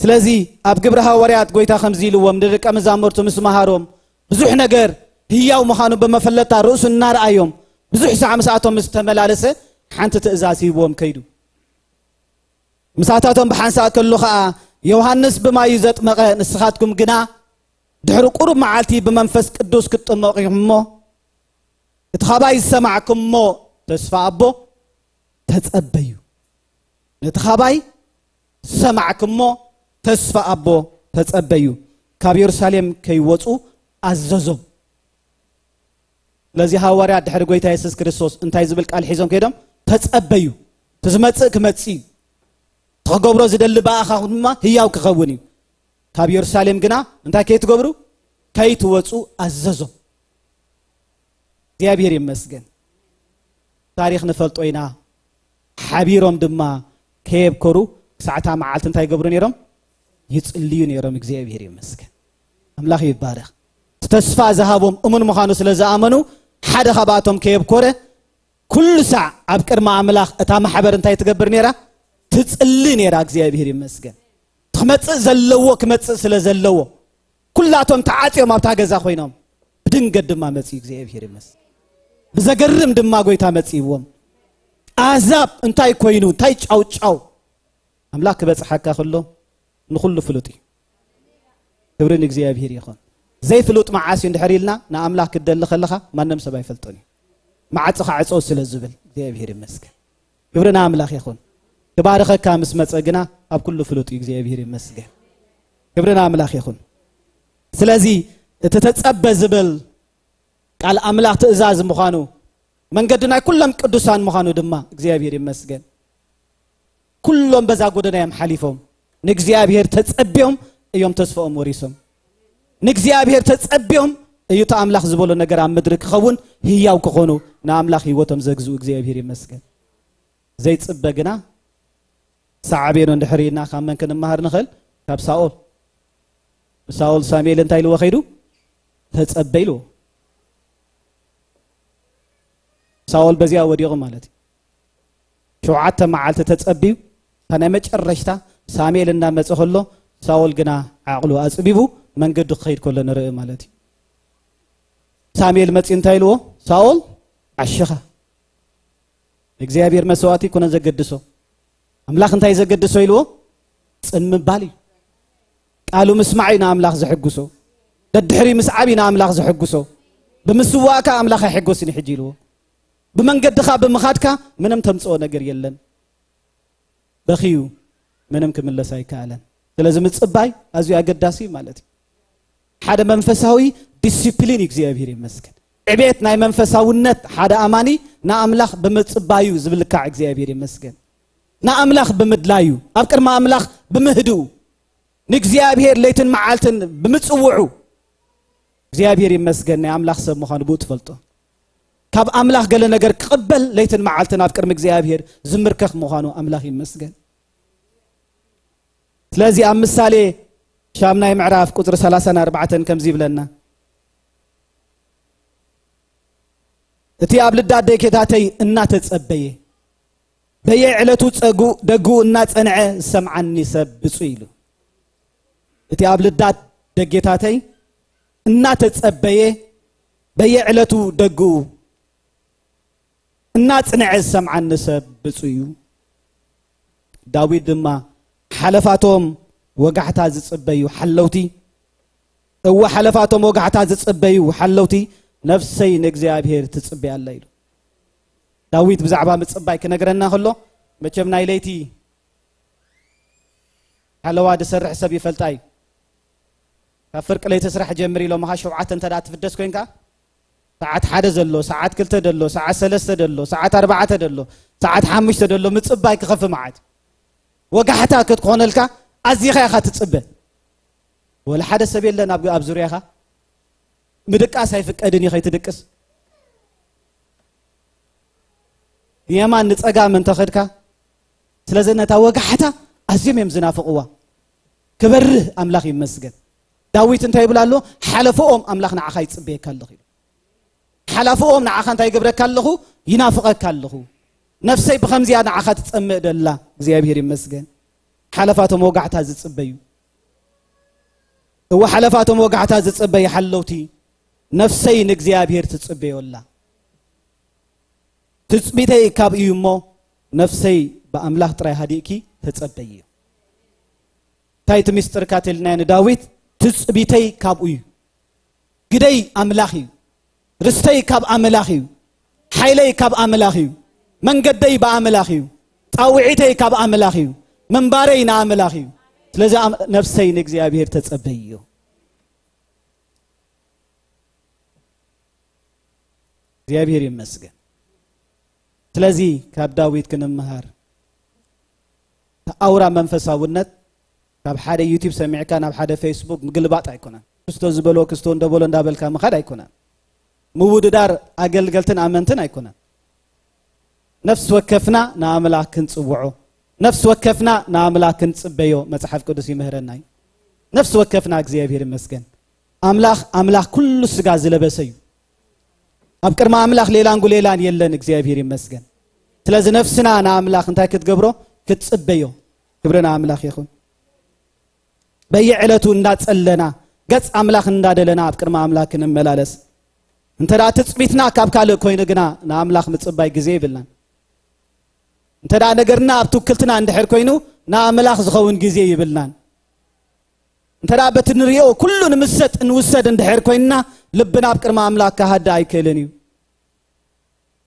ስለዚ ኣብ ግብሪ ሃዋርያት ጎይታ ከምዚ ኢልዎም ንደቀ መዛሙርቱ ምስ መሃሮም ብዙሕ ነገር ህያው ምዃኑ ብመፈለጥታ ርእሱ እናረኣዮም ብዙሕ ሳዕ ምስኣቶም ምስ ተመላለሰ ሓንቲ ትእዛዝ ሂብዎም ከይዱ። ምሳታቶም ብሓንሳእ ከሎ ኸኣ ዮሃንስ ብማይ እዩ ዘጥመቐ፣ ንስኻትኩም ግና ድሕሪ ቁሩብ መዓልቲ ብመንፈስ ቅዱስ ክትጥመቑ ኢኹም እሞ እቲ ኻባይ ዝሰማዕኩሞ ተስፋ ኣቦ ተጸበዩ። ነቲ ኻባይ ዝሰማዕኩሞ ተስፋ ኣቦ ተጸበዩ። ካብ የሩሳሌም ከይወጹ ኣዘዞም። ስለዚ ሃዋርያት ድሕሪ ጎይታ የሱስ ክርስቶስ እንታይ ዝብል ቃል ሒዞም ከይዶም? ተጸበዩ። እቲ ዝመጽእ ክመጽእ እዩ። እቲ ክገብሮ ዝደሊ ብኣኻ ድማ ህያው ክኸውን እዩ። ካብ የሩሳሌም ግና እንታይ ከይትገብሩ? ከይትወጹ ኣዘዞም። እግዚኣብሔር ይመስገን። ታሪኽ ንፈልጦ ኢና። ሓቢሮም ድማ ከየብኮሩ ክሳዕታ መዓልቲ እንታይ ይገብሩ ነይሮም? ይጽልዩ ነይሮም። እግዚኣብሔር ይመስገን። ኣምላኽ ይባረኽ። እቲ ተስፋ ዝሃቦም እሙን ምዃኑ ስለ ዝኣመኑ ሓደ ካብኣቶም ከየብኮረ ኩሉ ሳዕ ኣብ ቅድሚ ኣምላኽ እታ ማሕበር እንታይ ትገብር ነይራ? ትጽሊ ነይራ። እግዚኣብሔር ይመስገን። እቲ ክመጽእ ዘለዎ ክመጽእ ስለ ዘለዎ ኩላቶም ተዓጽዮም ኣብታ ገዛ ኮይኖም ብድንገት ድማ መጽኡ እግዚኣብሔር ይመስገን። ብዘገርም ድማ ጎይታ መጽእዎም። ኣዛብ እንታይ ኮይኑ እንታይ ጫውጫው ኣምላኽ ክበጽሓካ ከሎ ንኹሉ ፍሉጥ እዩ። ክብሪ ንእግዚኣብሔር ይኹን። ዘይፍሉጥ መዓስ እዩ እንድሕር ኢልና ንኣምላኽ ክትደሊ ከለኻ ማንም ሰብ ኣይፈልጦን እዩ። መዓጽኻ ዕጾ ስለ ዝብል እግዚኣብሔር ይመስገን። ክብሪ ንኣምላኽ ይኹን። ክባርኸካ ምስ መጸ ግና ኣብ ኩሉ ፍሉጥ እዩ። እግዚኣብሔር ይመስገን። ክብሪ ንኣምላኽ ይኹን። ስለዚ እቲ ተጸበ ዝብል ቃል ኣምላኽ ትእዛዝ ምዃኑ መንገዲ ናይ ኩሎም ቅዱሳን ምዃኑ ድማ እግዚኣብሔር ይመስገን። ኩሎም በዛ ጎደና እዮም ሓሊፎም ንእግዚኣብሔር ተጸብዮም እዮም ተስፋኦም ወሪሶም። ንእግዚኣብሔር ተጸብዮም እዩ እቲ ኣምላኽ ዝበሎ ነገር ኣብ ምድሪ ክኸውን ህያው ክኾኑ ንኣምላኽ ህይወቶም ዘግዝኡ እግዚኣብሔር ይመስገን። ዘይጽበ ግና ሳዕቤኑ እንድሕር ኢልና ካብ መን ክንመሃር ንኽእል? ካብ ሳኦል። ሳኦል ሳሙኤል እንታይ ኢልዎ ከይዱ? ተጸበ ኢልዎ። ሳኦል በዚኣ ወዲቑ ማለት እዩ። ሸውዓተ መዓልቲ ተጸብዩ እታ ናይ መጨረሽታ ሳሙኤል እናመጸ ከሎ ሳኦል ግና ዓቕሉ ኣጽቢቡ መንገዱ ክኸይድ ከሎ ንርኢ ማለት እዩ። ሳሙኤል መጺኡ እንታይ ኢልዎ? ሳኦል ዓሽኻ እግዚኣብሔር መስዋእቲ ይኮነ ዘገድሶ ኣምላኽ እንታይ ዘገድሶ ኢልዎ? ጽን ምባል እዩ። ቃሉ ምስማዕ እዩ ንኣምላኽ ዘሕጉሶ። ደድሕሪ ምስዓብ ኢና ኣምላኽ ዝሕጉሶ። ብምስዋእካ ኣምላኽ ኣይሕጎስን እዩ ሕጂ ኢልዎ። ብመንገድኻ ብምኻድካ ምንም ተምጽኦ ነገር የለን። በኽዩ ምንም ክምለስ ኣይከኣለን። ስለዚ ምጽባይ ኣዝዩ ኣገዳሲ እዩ ማለት እዩ። ሓደ መንፈሳዊ ዲሲፕሊን እዩ። እግዚኣብሔር ይመስገን። ዕቤት ናይ መንፈሳውነት ሓደ ኣማኒ ንኣምላኽ ብምጽባዩ ዝብልካዕ እግዚኣብሔር ይመስገን። ንኣምላኽ ብምድላዩ፣ ኣብ ቅድሚ ኣምላኽ ብምህድኡ፣ ንእግዚኣብሔር ለይትን መዓልትን ብምጽውዑ፣ እግዚኣብሔር ይመስገን ናይ ኣምላኽ ሰብ ምዃኑ ብኡ ትፈልጦ። ካብ ኣምላኽ ገለ ነገር ክቕበል ለይትን መዓልትን ኣብ ቅድሚ እግዚኣብሔር ዝምርከኽ ምዃኑ ኣምላኽ ይመስገን። ስለዚ ኣብ ምሳሌ ሻምናይ ምዕራፍ ቁጽሪ ሰላሳን ኣርባዕተን ከምዚ ይብለና፣ እቲ ኣብ ልዳት ደጌታተይ እናተጸበየ፣ በየዕለቱ ጸጉ-፣ ደጉ እናጸንዐ ዝሰምዓኒ ሰብ ብፁዕ ኢሉ። እቲ ኣብ ልዳት ደጌታተይ እናተጸበየ፣ በየዕለቱ ደጉ እናጽንዐ ዝሰምዓኒ ሰብ ብፁዕ እዩ። ዳዊት ድማ፣ ሓለፋቶም ወጋሕታ ዝጽበዩ ሓለውቲ፣ እወ፣ ሓለፋቶም ወጋሕታ ዝጽበዩ ሓለውቲ፣ ነፍሰይ ንእግዚኣብሔር ትጽበያ ኣላ ኢሉ። ዳዊት ብዛዕባ ምጽባይ ክነግረና ከሎ፣ መቸም ናይ ለይቲ ሓለዋ ዝሰርሕ ሰብ ይፈልጣ እዩ። ካብ ፍርቂ ለይቲ ስራሕ ጀምር ኢሎም፣ ሸውዓተ እንተ ደኣ ትፍደስ ኮይንካ፣ ሰዓት ሓደ ዘሎ፣ ሰዓት ክልተ ዘሎ፣ ሰዓት ሰለስተ ዘሎ፣ ሰዓት ኣርባዕተ ዘሎ፣ ሰዓት ሓሙሽተ ዘሎ፣ ምጽባይ ክኸፊ መዓት። ወጋሕታ ክትኮነልካ ኣዚኻ ኢኻ ትጽበ። ወላ ሓደ ሰብ የለን ኣብ፣ ኣብ ዙርያኻ። ምድቃስ ኣይፍቀድን እዩ፣ ከይትድቅስ። ንየማን ንጸጋም እንተኸድካ፣ ስለዚ ነታ ወጋሕታ ኣዝዮም እዮም ዝናፍቕዋ። ክበርህ ኣምላኽ ይመስገን። ዳዊት እንታይ ይብል ኣሎ? ሓለፍኦም ኣምላኽ ንዓኻ ይጽበየካ ኣለኹ ኢሉ። ሓላፍኦም ንዓኻ እንታይ ይገብረካ ኣለኹ? ይናፍቐካ ኣለኹ። ነፍሰይ ብኸምዚያ ንዓኻ ትጸምእ ደላ። እግዚኣብሔር ይመስገን። ሓለፋቶም ወጋሕታ ዝጽበዩ። እወ፣ ሓለፋቶም ወጋሕታ ዝጽበዩ ሓለውቲ፣ ነፍሰይ ንእግዚኣብሔር ትጽበዮ ኣላ። ትጽቢተይ ካብ እዩ እሞ፣ ነፍሰይ ብኣምላኽ ጥራይ ሃዲእኪ ተጸበይዮ። እንታይ እቲ ምስጢር ካተልናዮ ንዳዊት? ትጽቢተይ ካብኡ እዩ። ግደይ ኣምላኽ እዩ። ርስተይ ካብ ኣምላኽ እዩ። ሓይለይ ካብ ኣምላኽ እዩ። መንገደይ ብኣምላኽ እዩ። ጻውዒተይ ካብ ኣምላኽ እዩ። ምንባረይ ንኣምላኽ እዩ። ስለዚ ኣም-፣ ነፍሰይ ንእግዚኣብሔር ተጸበይዮ። እግዚኣብሔር ይመስገን። ስለዚ ካብ ዳዊት ክንምሃር፣ እቲ ኣውራ መንፈሳውነት ካብ ሓደ ዩቲዩብ ሰሚዕካ ናብ ሓደ ፌስቡክ ምግልባጥ ኣይኮነን። ክስቶ ዝበሎ ክስቶ እንደበሎ እንዳበልካ ምኻድ ኣይኮነን። ምውድዳር ኣገልገልትን ኣመንትን ኣይኮነን። ነፍሲ ወከፍና ንኣምላኽ ክንጽውዖ፣ ነፍሲ ወከፍና ንኣምላኽ ክንጽበዮ መጽሓፍ ቅዱስ ይምህረና እዩ። ነፍሲ ወከፍና እግዚኣብሔር ይመስገን። ኣምላኽ፣ ኣምላኽ ኩሉ ስጋ ዝለበሰ እዩ። ኣብ ቅድሚ ኣምላኽ ሌላን ጉሌላን የለን፣ እግዚኣብሔር ይመስገን። ስለዚ ነፍስና ንኣምላኽ እንታይ ክትገብሮ? ክትጽበዮ። ክብሪ ንኣምላኽ ይኹን። በየዕለቱ እንዳጸለና፣ ገጽ ኣምላኽ እንዳደለና ኣብ ቅድሚ ኣምላኽ ክንመላለስ። እንተ ደኣ ትጽቢትና ካብ ካልእ ኮይኑ ግና ንኣምላኽ ምጽባይ ግዜ ይብልናን። እንተ ደኣ ነገርና ኣብ ትውክልትና እንድሕር ኮይኑ ንኣምላኽ ዝኸውን ግዜ ይብልናን። እንተ ደኣ በቲ ንሪኦ ኩሉ ንምሰጥ እንውሰድ እንድሕር ኮይንና ልብና ኣብ ቅድሚ ኣምላኽ ክሃድእ ኣይክእልን እዩ።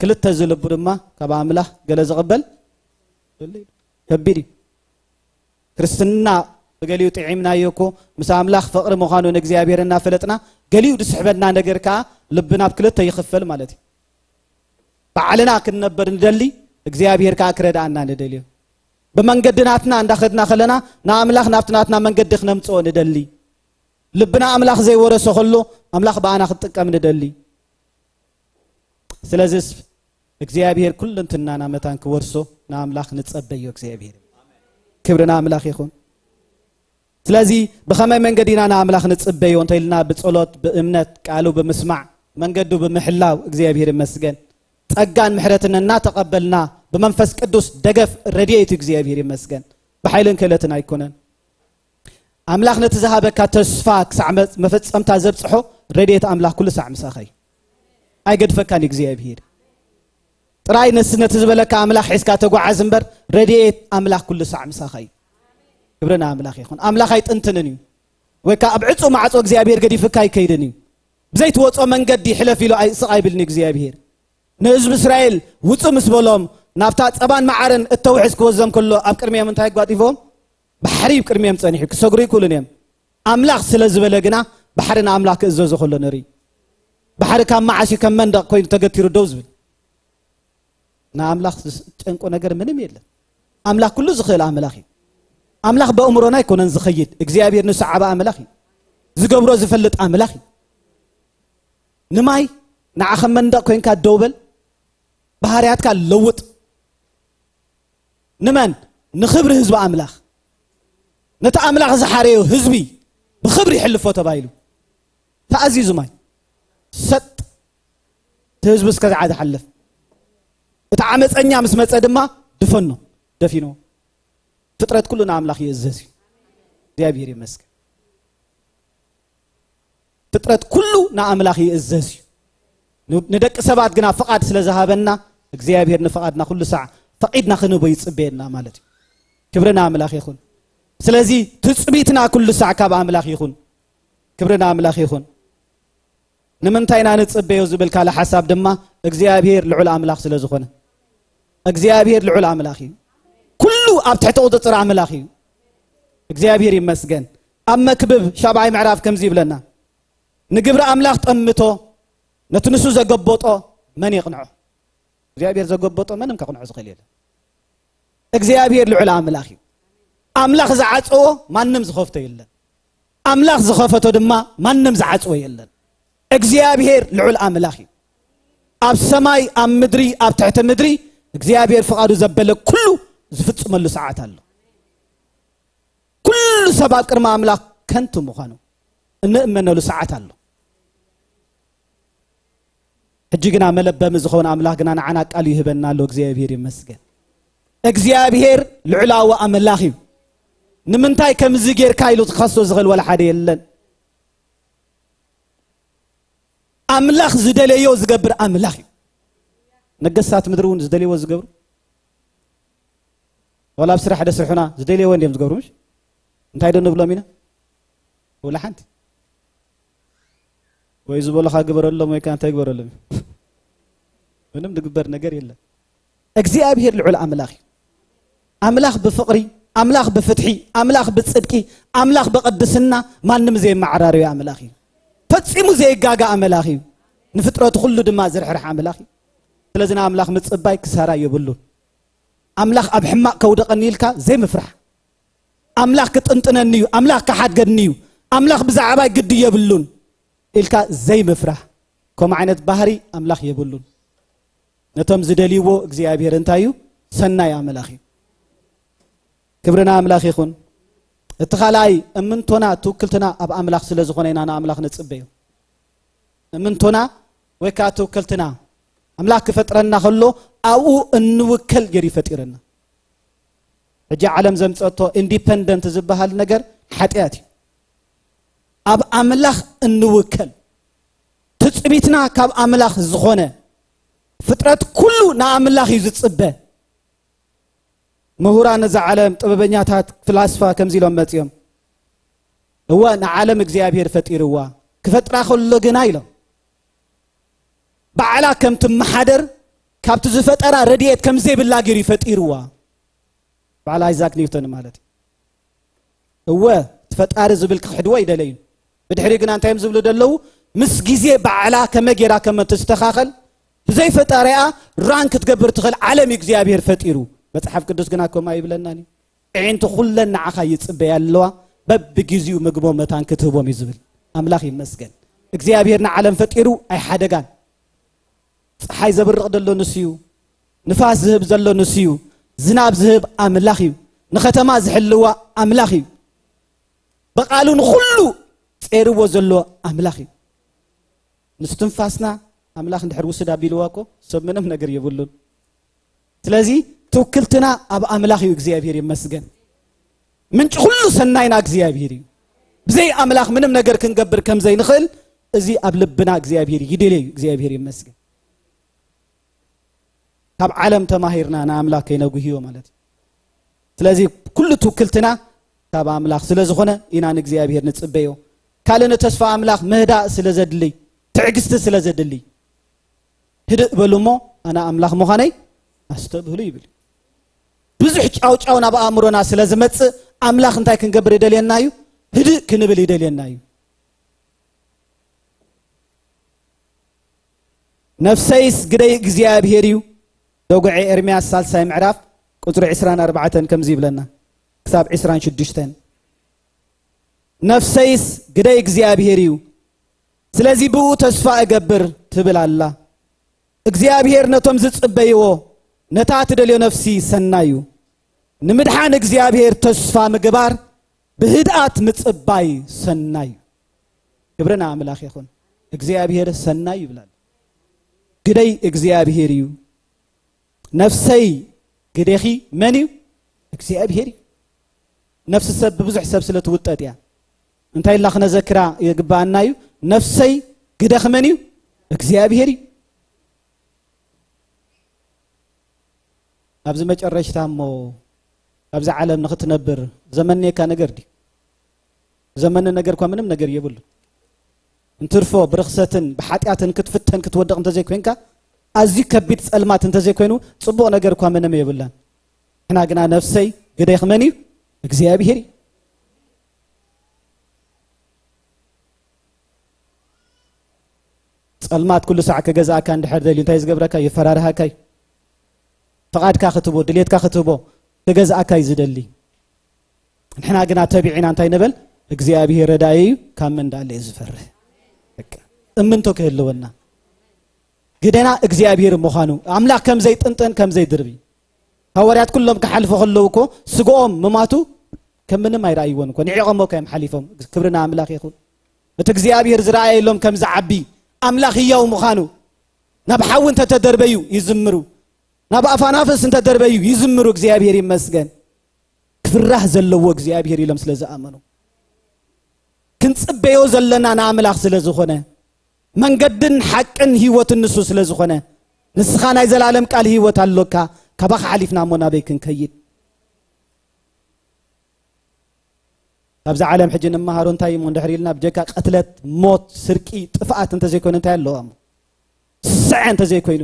ክልተ ዝልቡ ድማ ካብ ኣምላኽ ገለ ዝቕበል ከቢድ እዩ። ክርስትና ብገሊኡ ጥዒምናዮ እኮ ምስ ኣምላኽ ፍቕሪ ምዃኑ ንእግዚኣብሔር እናፈለጥና ገሊኡ ዝስሕበና ነገር ከኣ ልብና ኣብ ክልተ ይኽፈል ማለት እዩ። ባዕልና ክንነበር ንደሊ፣ እግዚኣብሔር ከኣ ክረድኣና ንደልዮ። ብመንገዲ ናትና እንዳኸድና ከለና ንኣምላኽ ናብቲ ናትና መንገዲ ክነምጽኦ ንደሊ። ልብና ኣምላኽ ዘይወረሶ ከሎ ኣምላኽ ብኣና ክትጥቀም ንደሊ። ስለዚስ እግዚኣብሔር ኩሉ እንትናና መታን ክወርሶ ንኣምላኽ ንጸበዮ። እግዚኣብሔር ክብሪ ንኣምላኽ ይኹን። ስለዚ ብኸመይ መንገዲ ኢና ንኣምላኽ ንጽበዮ እንተ ኢልና፣ ብጸሎት፣ ብእምነት፣ ቃሉ ብምስማዕ፣ መንገዱ ብምሕላው፣ እግዚኣብሔር ይመስገን። ጸጋን ምሕረትን እናተቐበልና ብመንፈስ ቅዱስ ደገፍ ረድኤቱ እግዚኣብሔር ይመስገን። ብሓይልን ክእለትን ኣይኮነን። ኣምላኽ ነቲ ዝሃበካ ተስፋ ክሳዕ መ-፣ መፈጸምታ ዘብጽሖ ረድኤት ኣምላኽ ኩሉ ሳዕ ምሳኻ እዩ። ኣይገድፈካን እግዚኣብሔር። ጥራይ ነስ-፣ ነቲ ዝበለካ ኣምላኽ ሒዝካ ተጓዓዝ እምበር ረድኤት ኣምላኽ ኩሉ ሳዕ ምሳኻ እዩ። ክብሪ ንኣምላኽ ይኹን። ኣምላኽ ኣይጥንትንን እዩ። ወይ ከዓ ኣብ ዕጹ ማዕጾ እግዚኣብሔር ገዲፍካ ኣይከይድን እዩ። ብዘይትወጾ መንገዲ ሕለፍ ኢሉ ኣይ- ስቕ ኣይብልን እዩ እግዚኣብሔር። ንህዝቢ እስራኤል ውጹ ምስ በሎም፣ ናብታ ጸባን መዓርን እተውሕዝ ክወዘም ከሎ፣ ኣብ ቅድሚኦም እንታይ ኣጓጢፎም? ባሕሪ እዩ ቅድሚኦም ጸኒሑ። ክሰግሩ ይክእሉን እዮም። ኣምላኽ ስለ ዝበለ ግና፣ ባሕሪ ንኣምላኽ ክእዘዞ ከሎ ንርኢ። ባሕሪ ካብ መዓስ እዩ ከም መንደቕ ኮይኑ ተገቲሩ ደው ዝብል? ንኣምላኽ ዝጨንቆ ነገር ምንም የለን። ኣምላኽ ኩሉ ዝኽእል ኣምላኽ እዩ። ኣምላኽ በእምሮና ኣይኮነን ዝኸይድ። እግዚኣብሔር ንሰዓባ ኣምላኽ እዩ። ዝገብሮ ዝፈልጥ ኣምላኽ እዩ። ንማይ ንዓ ከም መንደቕ ኮይንካ ደው በል፣ ባህርያትካ ለውጥ። ንመን? ንኽብሪ ህዝቢ ኣምላኽ። ነቲ ኣምላኽ ዝሓረዮ ህዝቢ ብኽብሪ ይሕልፎ ተባሂሉ። ተኣዚዙ ማይ ሰጥ፣ እቲ ህዝቢ እስከ ዝዓ ዝሓልፍ። እቲ ዓመፀኛ ምስ መፀ ድማ ድፈኖ፣ ደፊኖ። ፍጥረት ኩሉ ንኣምላኽ ይእዘዝ እዩ። እግዚኣብሔር ይመስገን። ፍጥረት ኩሉ ንኣምላኽ ይእዘዝ እዩ። ን- ንደቂ ሰባት ግና ፍቓድ ስለ ዝሃበና፣ እግዚኣብሔር ንፍቓድና ኩሉ ሳዕ ፈቒድና ክንቦ ይጽበየና ማለት እዩ። ክብሪ ንኣምላኽ ይኹን። ስለዚ ትጽቢትና ኩሉ ሳዕ ካብ ኣምላኽ ይኹን። ክብሪ ንኣምላኽ ይኹን። ንምንታይ ኢና ንጽበዮ ዝብል ካልእ ሓሳብ ድማ እግዚኣብሔር ልዑል ኣምላኽ ስለ ዝኾነ። እግዚኣብሔር ልዑል ኣምላኽ እዩ። ኩሉ ኣብ ትሕቲ ቁጽጽር ኣምላኽ እዩ። እግዚኣብሔር ይመስገን። ኣብ መክብብ ሻብዓይ ምዕራፍ ከምዚ ይብለና፣ ንግብሪ ኣምላኽ ጠምቶ፣ ነቲ ንሱ ዘገበጦ መን የቕንዖ? እግዚኣብሔር ዘገበጦ መንም ከቕንዖ ዝኽእል የለን። እግዚኣብሔር ልዑል ኣምላኽ እዩ። ኣምላኽ ዝዓጸዎ ማንም ዝኸፍቶ የለን። ኣምላኽ ዝኸፈቶ ድማ ማንም ዝዓጽዎ የለን። እግዚኣብሔር ልዑል ኣምላኽ እዩ። ኣብ ሰማይ፣ ኣብ ምድሪ፣ ኣብ ትሕቲ ምድሪ እግዚኣብሔር ፍቓዱ ዘበለ ኩሉ ዝፍጽመሉ ሰዓት ኣሎ። ኩሉ ሰብ ኣብ ቅድሚ ኣምላኽ ከንቱ ምዃኑ እንእመነሉ ሰዓት ኣሎ። ሕጂ ግና መለበሚ ዝኾነ ኣምላኽ ግና ንዓና ቃል ይህበና ኣሎ። እግዚኣብሔር ይመስገን። እግዚኣብሔር ልዑላዊ ኣምላኽ እዩ። ንምንታይ ከምዚ ጌርካ ኢሉ ክኸሶ ዝኽእል ወላ ሓደ የለን። ኣምላኽ ዝደለዮ ዝገብር ኣምላኽ እዩ። ነገስታት ምድሪ እውን ዝደልይዎ ዝገብሩ፣ ዋላ ኣብ ስራሕ ደስርሑና ዝደልይዎ እንዲዮም ዝገብሩ፣ ምሽ? እንታይ ዶ ንብሎም ኢና? ወላ ሓንቲ። ወይ ዝበሉኻ ግበረሎም ወይ ከዓ እንታይ ግበረሎም እዩ። ምንም ዝግበር ነገር የለን። እግዚኣብሔር ልዑል ኣምላኽ እዩ። ኣምላኽ ብፍቕሪ፣ ኣምላኽ ብፍትሒ፣ ኣምላኽ ብጽድቂ፣ ኣምላኽ ብቕድስና ማንም ዘይመዓራረዩ ኣምላኽ እዩ። ፈጺሙ ዘይጋጋ ኣምላኽ እዩ። ንፍጥረቱ ኩሉ ድማ ዝርሕርሕ ኣምላኽ እዩ። ስለዚ ንኣምላኽ ምጽባይ ክሳራ የብሉን። ኣምላኽ ኣብ ሕማቕ ከውደቐኒ ኢልካ ዘይምፍራሕ። ኣምላኽ ክጥንጥነኒ እዩ፣ ኣምላኽ ክሓድገኒ እዩ፣ ኣምላኽ ብዛዕባይ ግዲ የብሉን ኢልካ ዘይምፍራሕ። ከምኡ ዓይነት ባህሪ ኣምላኽ የብሉን። ነቶም ዝደልይዎ እግዚኣብሔር እንታይ እዩ? ሰናይ ኣምላኽ እዩ። ክብሪ ንኣምላኽ ይኹን። እቲ ካልኣይ እምንቶና ትውክልትና ኣብ ኣምላኽ ስለ ዝኾነ ኢና ንኣምላኽ ንጽበዮ። እምንቶና ወይ ከዓ ትውክልትና ኣምላኽ ክፈጥረና ከሎ ኣብኡ እንውከል ገይሩ ይፈጢረና። ሕጂ ዓለም ዘምጸቶ ኢንዲፐንደንት ዝበሃል ነገር ሓጢኣት እዩ። ኣብ ኣምላኽ እንውከል ትጽቢትና ካብ ኣምላኽ ዝኾነ ፍጥረት ኩሉ ንኣምላኽ እዩ ዝጽበ። ምሁራን እዛ ዓለም ጥበበኛታት ፍላስፋ ከምዚ ኢሎም መጺኦም፣ እወ ንዓለም እግዚኣብሔር ፈጢርዋ ክፈጥራ ከሎ ግና ኢሎም ባዕላ ከም ትመሓደር ካብቲ ዝፈጠራ ረድኤት ከም ዘይብላ ገይሩ ይፈጢርዋ። በዓል ኣይዛክ ኒውተን ማለት እዩ። እወ እቲ ፈጣሪ ዝብል ክሕድዎ ይደለዩ። ብድሕሪ ግና እንታይ እዮም ዝብሉ ደለዉ? ምስ ግዜ ባዕላ ከመ ጌራ ከመ ትስተኻኸል ብዘይ ፈጣሪኣ ራን ክትገብር ትኽእል ዓለም እዩ እግዚኣብሔር ፈጢሩ። መጽሓፍ ቅዱስ ግና ከምኡ ኣይብለናን እዩ። ኣዒንቲ ኩለን ንዓኻ ይጽበያ ኣለዋ፣ በብግዜኡ ምግቦም መታን ክትህቦም እዩ ዝብል። ኣምላኽ ይመስገን። እግዚኣብሔር ንዓለም ፈጢሩ ኣይሓደጋን። ፀሓይ ዘብርቕ ዘሎ ንሱ እዩ። ንፋስ ዝህብ ዘሎ ንሱ እዩ። ዝናብ ዝህብ ኣምላኽ እዩ። ንኸተማ ዝሕልዋ ኣምላኽ እዩ። ብቓሉ ንኹሉ ጼርዎ ዘሎ ኣምላኽ እዩ። ንስትንፋስና ኣምላኽ እንድሕር ውስድ ኣቢልዋ እኮ ሰብ ምንም ነገር የብሉን። ስለዚ ትውክልትና ኣብ ኣምላኽ እዩ። እግዚኣብሔር ይመስገን። ምንጪ ኩሉ ሰናይና እግዚኣብሔር እዩ። ብዘይ ኣምላኽ ምንም ነገር ክንገብር ከም ዘይንኽእል እዚ ኣብ ልብና እግዚኣብሔር ይደልዮ እዩ። እግዚኣብሔር ይመስገን። ካብ ዓለም ተማሂርና ንኣምላኽ ከይነጉህዮ ማለት እዩ። ስለዚ ኩሉ ትውክልትና ካብ ኣምላኽ ስለ ዝኾነ ኢና ንእግዚኣብሔር ንጽበዮ። ካልእ ንተስፋ ኣምላኽ ምህዳእ ስለ ዘድልይ፣ ትዕግስቲ ስለ ዘድልይ፣ ህድእ በሉ እሞ ኣነ ኣምላኽ ምዃነይ ኣስተብህሉ ይብል። ብዙሕ ጫውጫው ናብ ኣእምሮና ስለ ዝመጽእ ኣምላኽ እንታይ ክንገብር ይደልየና እዩ? ህድእ ክንብል ይደልየና እዩ። ነፍሰይስ ግደይ እግዚኣብሔር እዩ። ደጉዐ ኤርምያስ ሳልሳይ ምዕራፍ ቁጽሪ ዕስራን ኣርባዕተን ከምዚ ይብለና፣ ክሳብ ዕስራን ሽዱሽተን። ነፍሰይስ ግደይ እግዚኣብሔር እዩ፣ ስለዚ ብኡ ተስፋ እገብር ትብል ኣላ። እግዚኣብሔር ነቶም ዝጽበይዎ፣ ነታ ትደልዮ ነፍሲ ሰናይ እዩ። ንምድሓን እግዚኣብሔር ተስፋ ምግባር፣ ብህድኣት ምጽባይ ሰናይ እዩ። ክብሪ ንኣምላኽ ይኹን። እግዚኣብሔር ሰናይ ይብላል። ግደይ እግዚኣብሔር እዩ። ነፍሰይ ግደኺ መን እዩ? እግዚኣብሔር እዩ። ነፍሲ ሰብ ብብዙሕ ሰብ ስለ ትውጠጥ እያ። እንታይ ኢልና ክነዘክራ ይግብኣና እዩ? ነፍሰይ ግደኺ መን እዩ? እግዚኣብሔር እዩ። ኣብዚ መጨረሽታ እሞ ኣብዚ ዓለም ንኽትነብር ዘመንየካ ነገር ድዩ? ዘመኒ ነገር እኳ ምንም ነገር የብሉ። እንትርፎ ብርኽሰትን ብሓጢኣትን ክትፍተን ክትወድቕ እንተዘይኮይንካ፣ ኣዝዩ ከቢድ ጸልማት እንተዘይኮይኑ፣ ጽቡቕ ነገር እኳ ምንም የብላን። ንሕና ግና ነፍሰይ ግደይ ክመን እዩ? እግዚኣብሔር እዩ። ጸልማት ኩሉ ሳዕ ክገዝኣካ እንድሕር ደልዩ እንታይ ዝገብረካ? የፈራርሃካ እዩ። ፍቓድካ ክትቦ፣ ድሌትካ ክትቦ ክገዝኣካ እዩ ዝደሊ። ንሕና ግና ተቢዕና እንታይ ንበል? እግዚኣብሔር ረዳኢ እዩ፣ ካብ መን ደኣ እየ ዝፈርህ? በቃ እምንቶ ክህልወና። ግደና እግዚኣብሔር ምዃኑ፣ ኣምላኽ ከም ዘይጥንጥን ከም ዘይድርቢ። ሃዋርያት ኩሎም ክሓልፉ ከለዉ እኮ ስግኦም ምማቱ ከም ምንም ኣይረኣይዎን እኮ፣ ንዒቖሞ እኮ እዮም ሓሊፎም። ክብሪ ንኣምላኽ ይኹን። እቲ እግዚኣብሔር ዝረኣየሎም ከም ዝዓቢ፣ ኣምላኽ ህያው ምዃኑ፣ ናብ ሓዊ እንተተደርበዩ ይዝምሩ፣ ናብ ኣፋናፍስ እንተደርበዩ ይዝምሩ። እግዚኣብሔር ይመስገን። ክፍራህ ዘለዎ እግዚኣብሔር ኢሎም ስለ ዝኣመኑ። ክንጽበዮ ዘለና ንኣምላኽ ስለ ዝኾነ፣ መንገድን ሓቅን ህይወትን ንሱ ስለ ዝኾነ፣ ንስኻ ናይ ዘላለም ቃል ህይወት ኣሎካ፣ ካባኻ ሓሊፍና እሞ ናበይ ክንከይድ? ካብዛ ዓለም ሕጂ ንመሃሮ እንታይ እሞ እንድሕር ኢልና፣ ብጀካ ቅትለት፣ ሞት፣ ስርቂ፣ ጥፍኣት እንተዘይኮይኑ እንታይ ኣለዋ እሞ? ስዐ እንተዘይኮይኑ፣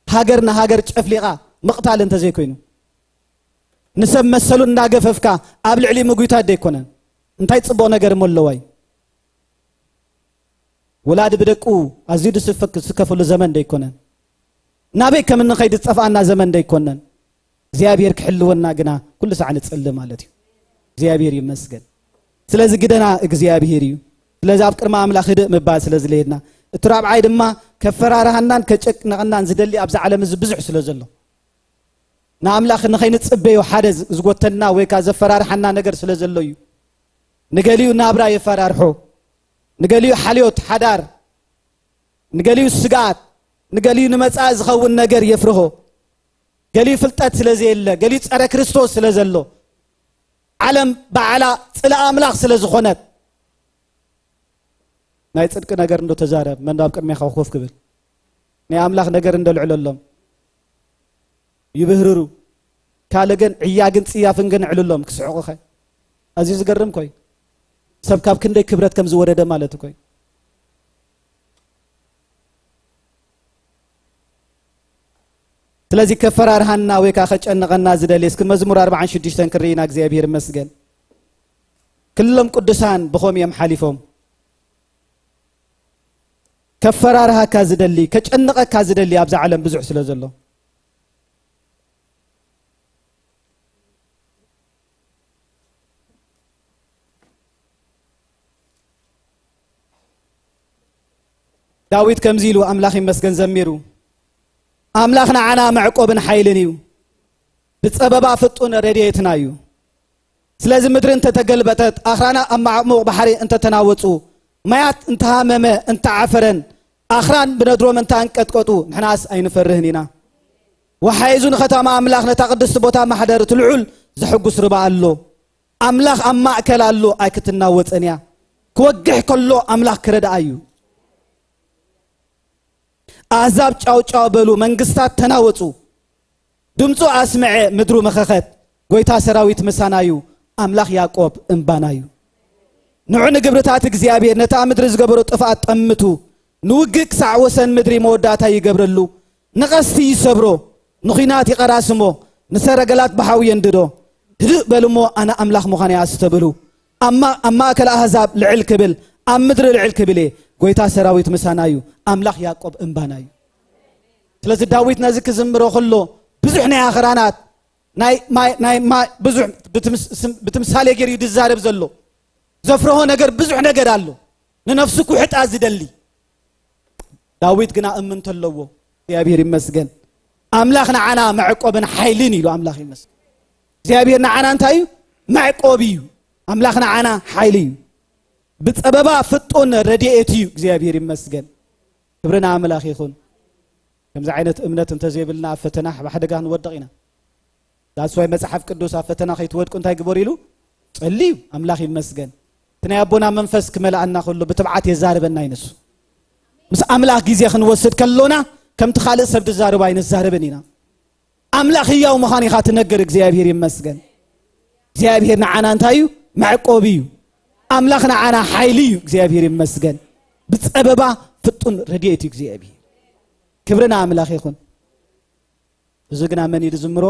ሃገር ንሃገር ጨፍሊቓ ምቕታል እንተዘይኮይኑ፣ ንሰብ መሰሉ እናገፈፍካ ኣብ ልዕሊ ምግቢታት ደይኮነን? እንታይ ጽቡቕ ነገር እሞ ኣለዋ እዩ? ወላዲ ብደቁ ኣዝዩ ዝስፈክ-፣ ዝስከፈሉ ዘመን ደይኮነን? ናበይ ከም እንኸይድ ዝጠፍኣና ዘመን ደይኮነን? እግዚኣብሔር ክሕልወና ግና ኩሉ ሳዕ ንጽሊ ማለት እዩ። እግዚኣብሔር ይመስገን። ስለዚ ግደና እግዚኣብሔር እዩ። ስለዚ ኣብ ቅድሚ ኣምላኽ ህድእ ምባል ስለ ዝለየድና፣ እቲ ራብዓይ ድማ ከፈራርሃናን ከጨቅነቐናን ዝደሊ ኣብዚ ዓለም እዚ ብዙሕ ስለ ዘሎ፣ ንኣምላኽ ንኸይንጽበዮ ሓደ ዝ-፣ ዝጎተና ወይ ከኣ ዘፈራርሓና ነገር ስለ ዘሎ እዩ። ንገሊኡ ናብራ የፈራርሖ፣ ንገሊኡ ሓልዮት ሓዳር፣ ንገሊኡ ስግኣት፣ ንገሊኡ ንመጻኢ ዝኸውን ነገር የፍርሆ። ገሊኡ ፍልጠት ስለ ዘየለ፣ ገሊኡ ጸረ ክርስቶስ ስለ ዘሎ፣ ዓለም ባዕላ ጽልኢ ኣምላኽ ስለ ዝኾነት፣ ናይ ጽድቂ ነገር እንዶ ተዛረብ፣ መን ኣብ ቅድሜኻ ኮፍ ክብል? ናይ ኣምላኽ ነገር እንዶ ልዕለሎም። ይብህርሩ። ካልእ ግን ዕያግን ጽያፍን ግን ዕልሎም ክስሕቑኸ። ኣዝዩ ዝገርም ኮይ። ሰብ ካብ ክንደይ ክብረት ከም ዝወረደ ማለት ኮይ። ስለዚ ከፈራርሃና ወይ ከኣ ከጨንቐና ዝደሊ፣ እስኪ መዝሙር ኣርባዓን ሽዱሽተን ክርኢና፣ እግዚኣብሔር ይመስገን። ክሎም ቅዱሳን ብኸም እዮም ሓሊፎም። ከፈራርሃካ ዝደሊ፣ ከጨንቐካ ዝደሊ ኣብዛ ዓለም ብዙሕ ስለ ዘሎ። ዳዊት ከምዚ ኢሉ ኣምላኽ ይመስገን ዘሚሩ፣ ኣምላኽ ንዓና መዕቆብን ሓይልን እዩ፣ ብጸበባ ፍጡን ረድኤትና እዩ። ስለዚ ምድሪ እንተተገልበጠት፣ ኣኽራና ኣብ ማዕሙቕ ባሕሪ እንተተናወጹ፣ ማያት እንተሃመመ እንተዓፈረን፣ ኣኽራን ብነድሮም እንተኣንቀጥቀጡ፣ ንሕናስ ኣይንፈርህን ኢና። ወሓይዙ ንኸተማ ኣምላኽ፣ ነታ ቅድስቲ ቦታ ማሕደር እቲ ልዑል ዘሐጉስ ርባ ኣሎ። ኣምላኽ ኣብ ማእከል ኣሎ፣ ኣይክትናወጽን እያ። ክወግሕ ከሎ ኣምላኽ ክረድኣ እዩ። ኣህዛብ ጫው ጫው በሉ፣ መንግስታት ተናወጹ። ድምፁ ኣስምዐ፣ ምድሩ መኸኸት። ጎይታ ሰራዊት ምሳና እዩ፣ ኣምላኽ ያዕቆብ እምባና እዩ። ንዑ ንግብርታት እግዚኣብሔር፣ ነታ ምድሪ ዝገበሮ ጥፍኣት ጠምቱ። ንውግእ ክሳዕ ወሰን ምድሪ መወዳእታ ይገብረሉ። ንቐስቲ ይሰብሮ፣ ንኹናት ይቐራስሞ፣ ንሰረገላት ብሓዊ የንድዶ። ህድእ በሉ እሞ ኣነ ኣምላኽ ምዃነይ ኣስተብህሉ። ኣብ ማ-፣ ኣብ ማእከል ኣህዛብ ልዕል ክብል፣ ኣብ ምድሪ ልዕል ክብል እየ። ጎይታ ሰራዊት ምሳና እዩ፣ ኣምላኽ ያዕቆብ እምባና እዩ። ስለዚ ዳዊት ነዚ ክዝምሮ ከሎ ብዙሕ ናይ ኣኽራናት፣ ናይ ማይ፣ ናይ ማይ ብዙሕ ብትምስ-፣ ስም-፣ ብትምሳሌ ገይሩ እዩ ዝዛረብ ዘሎ። ዘፍርሆ ነገር ብዙሕ ነገር ኣሎ። ንነፍሱ ክውሕጣ ዝደሊ። ዳዊት ግና እምንቶ ኣለዎ። እግዚኣብሔር ይመስገን። ኣምላኽ ንዓና መዕቆብን ሓይልን ኢሉ ኣምላኽ ይመስገን። እግዚኣብሔር ንዓና እንታይ እዩ? መዕቆብ እዩ። ኣምላኽ ንዓና ሓይሊ እዩ። ብጸበባ ፍጡን ረድኤት እዩ። እግዚኣብሔር ይመስገን። ክብሪ ንኣምላኽ ይኹን። ከምዚ ዓይነት እምነት እንተዘይብልና ኣብ ፈተና ኣብ ሓደጋ ክንወድቕ ኢና። ዳስዋይ መጽሓፍ ቅዱስ ኣብ ፈተና ከይትወድቁ እንታይ ግበሩ ኢሉ? ጸልዩ። ኣምላኽ ይመስገን። እቲ ናይ ኣቦና መንፈስ ክመልኣና ከሎ ብትብዓት የዛርበና እዩ ንሱ። ምስ ኣምላኽ ግዜ ክንወስድ ከሎና ከምቲ ካልእ ሰብ ዝዛረቡ ኣይንዛረብን ኢና። ኣምላኽ ህያው ምዃን ኢኻ ትነግር። እግዚኣብሔር ይመስገን። እግዚኣብሔር ንዓና እንታይ እዩ? መዕቆቢ እዩ። ኣምላኽ ንዓና ሓይሊ እዩ። እግዚኣብሔር ይመስገን። ብጸበባ ፍጡን ረድኤት እዩ እግዚኣብሔር። ክብሪ ንኣምላኽ ይኹን። እዚ ግና መን እዩ ዝዝምሮ?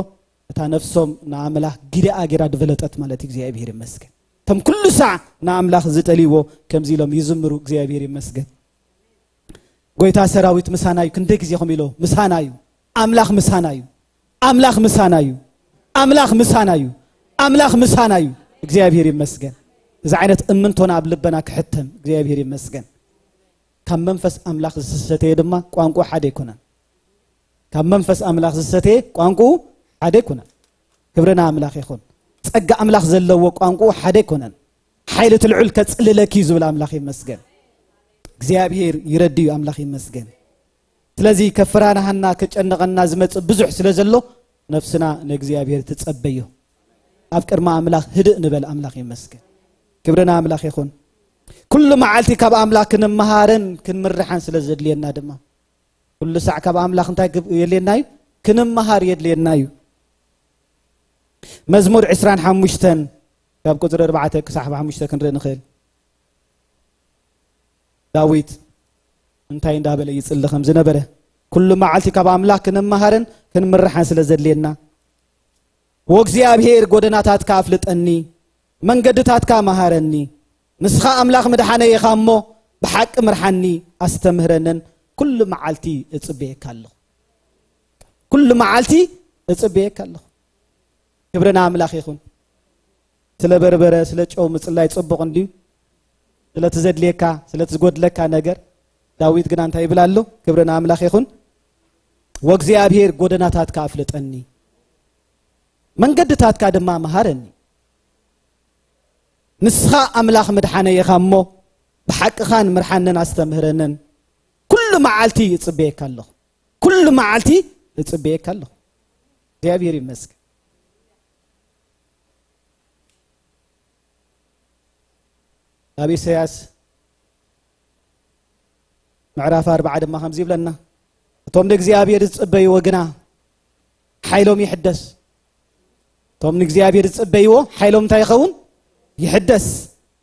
እታ ነፍሶም ንኣምላኽ ጊደኣ ጌራ ዝፈለጠት ማለት እዩ። እግዚኣብሔር ይመስገን። እቶም ኩሉ ሳዕ ንኣምላኽ ዝጠልይዎ ከምዚ ኢሎም ይዝምሩ። እግዚኣብሔር ይመስገን። ጎይታ ሰራዊት ምሳና እዩ። ክንደይ ግዜ ከም ኢሎ ምሳና እዩ። ኣምላኽ ምሳና እዩ። ኣምላኽ ምሳና እዩ። ኣምላኽ ምሳና እዩ። ኣምላኽ ምሳና እዩ። እግዚኣብሔር ይመስገን። እዚ ዓይነት እምንቶና ኣብ ልበና ክሕተም እግዚኣብሔር ይመስገን። ካብ መንፈስ ኣምላኽ ዝሰተየ ድማ ቋንቋ ሓደ ኣይኮነን። ካብ መንፈስ ኣምላኽ ዝሰተየ ቋንቋ ሓደ ኣይኮነን። ክብሪ ንኣምላኽ ይኹን። ጸጋ ኣምላኽ ዘለዎ ቋንቋ ሓደ ኣይኮነን። ሓይሊ እቲ ልዑል ከጽልለኪ እዩ ዝብል ኣምላኽ ይመስገን። እግዚኣብሔር ይረዲ እዩ። ኣምላኽ ይመስገን። ስለዚ ከፈራንሃና ከጨንቐና ዝመጽእ ብዙሕ ስለ ዘሎ ነፍስና ንእግዚኣብሔር ትጸበዮ። ኣብ ቅድሚ ኣምላኽ ህድእ ንበል። ኣምላኽ ይመስገን። ክብሪ ንኣምላኽ ይኹን። ኩሉ መዓልቲ ካብ ኣምላኽ ክንመሃርን ክንምርሓን ስለ ዘድልየና ድማ ኩሉ ሳዕ ካብ ኣምላኽ እንታይ ግብ-፣ የድልየና እዩ? ክንመሃር የድልየና እዩ። መዝሙር ዕስራን ሓሙሽተን ካብ ቁጽሪ ኣርባዕተ ክሳዕ ሓሙሽተ ክንርኢ ንኽእል። ዳዊት እንታይ እንዳበለ ይጽሊ ከም ዝነበረ፣ ኩሉ መዓልቲ ካብ ኣምላኽ ክንመሃርን ክንምርሓን ስለ ዘድልየና፣ "ወእግዚኣብሔር ጐደናታትካ ኣፍልጠኒ፣ መንገድታትካ መሃረኒ። ንስኻ ኣምላኽ ምድሓነይ ኢኻ እሞ፣ ብሓቂ ምርሓኒ፣ ኣስተምህረንን፣ ኩሉ መዓልቲ እጽበየካ ኣለኹ። ኩሉ መዓልቲ እጽበየካ ኣለኹ።" ክብሪ ንኣምላኽ ይኹን። ስለ በርበረ፣ ስለ ጨው ምጽላይ ጽቡቕ እንድዩ። ስለቲ ዘድልየካ፣ ስለቲ ዝጎድለካ ነገር። ዳዊት ግና እንታይ ይብል ኣሎ? ክብሪ ንኣምላኽ ይኹን። "ወእግዚኣብሔር ጐደናታትካ ኣፍልጠኒ፣ መንገድታትካ ድማ መሃረኒ። ንስኻ ኣምላኽ ምድሓነይ ኢኻ እሞ፣ ብሓቅኻን ምርሓንን ኣስተምህረንን። ኩሉ መዓልቲ እጽበየካ ኣለኹ። ኩሉ መዓልቲ እጽበየካ ኣለኹ።" እግዚኣብሔር ይመስገን። ኣብ ኢሳያስ ምዕራፍ ኣርባዓ ድማ ከምዚ ይብለና፣ "እቶም ንእግዚኣብሔር ዝጽበይዎ ግና ሓይሎም ይሕደስ።" እቶም ንእግዚኣብሔር ዝጽበይዎ ሓይሎም እንታይ ይኸውን? ይሕደስ።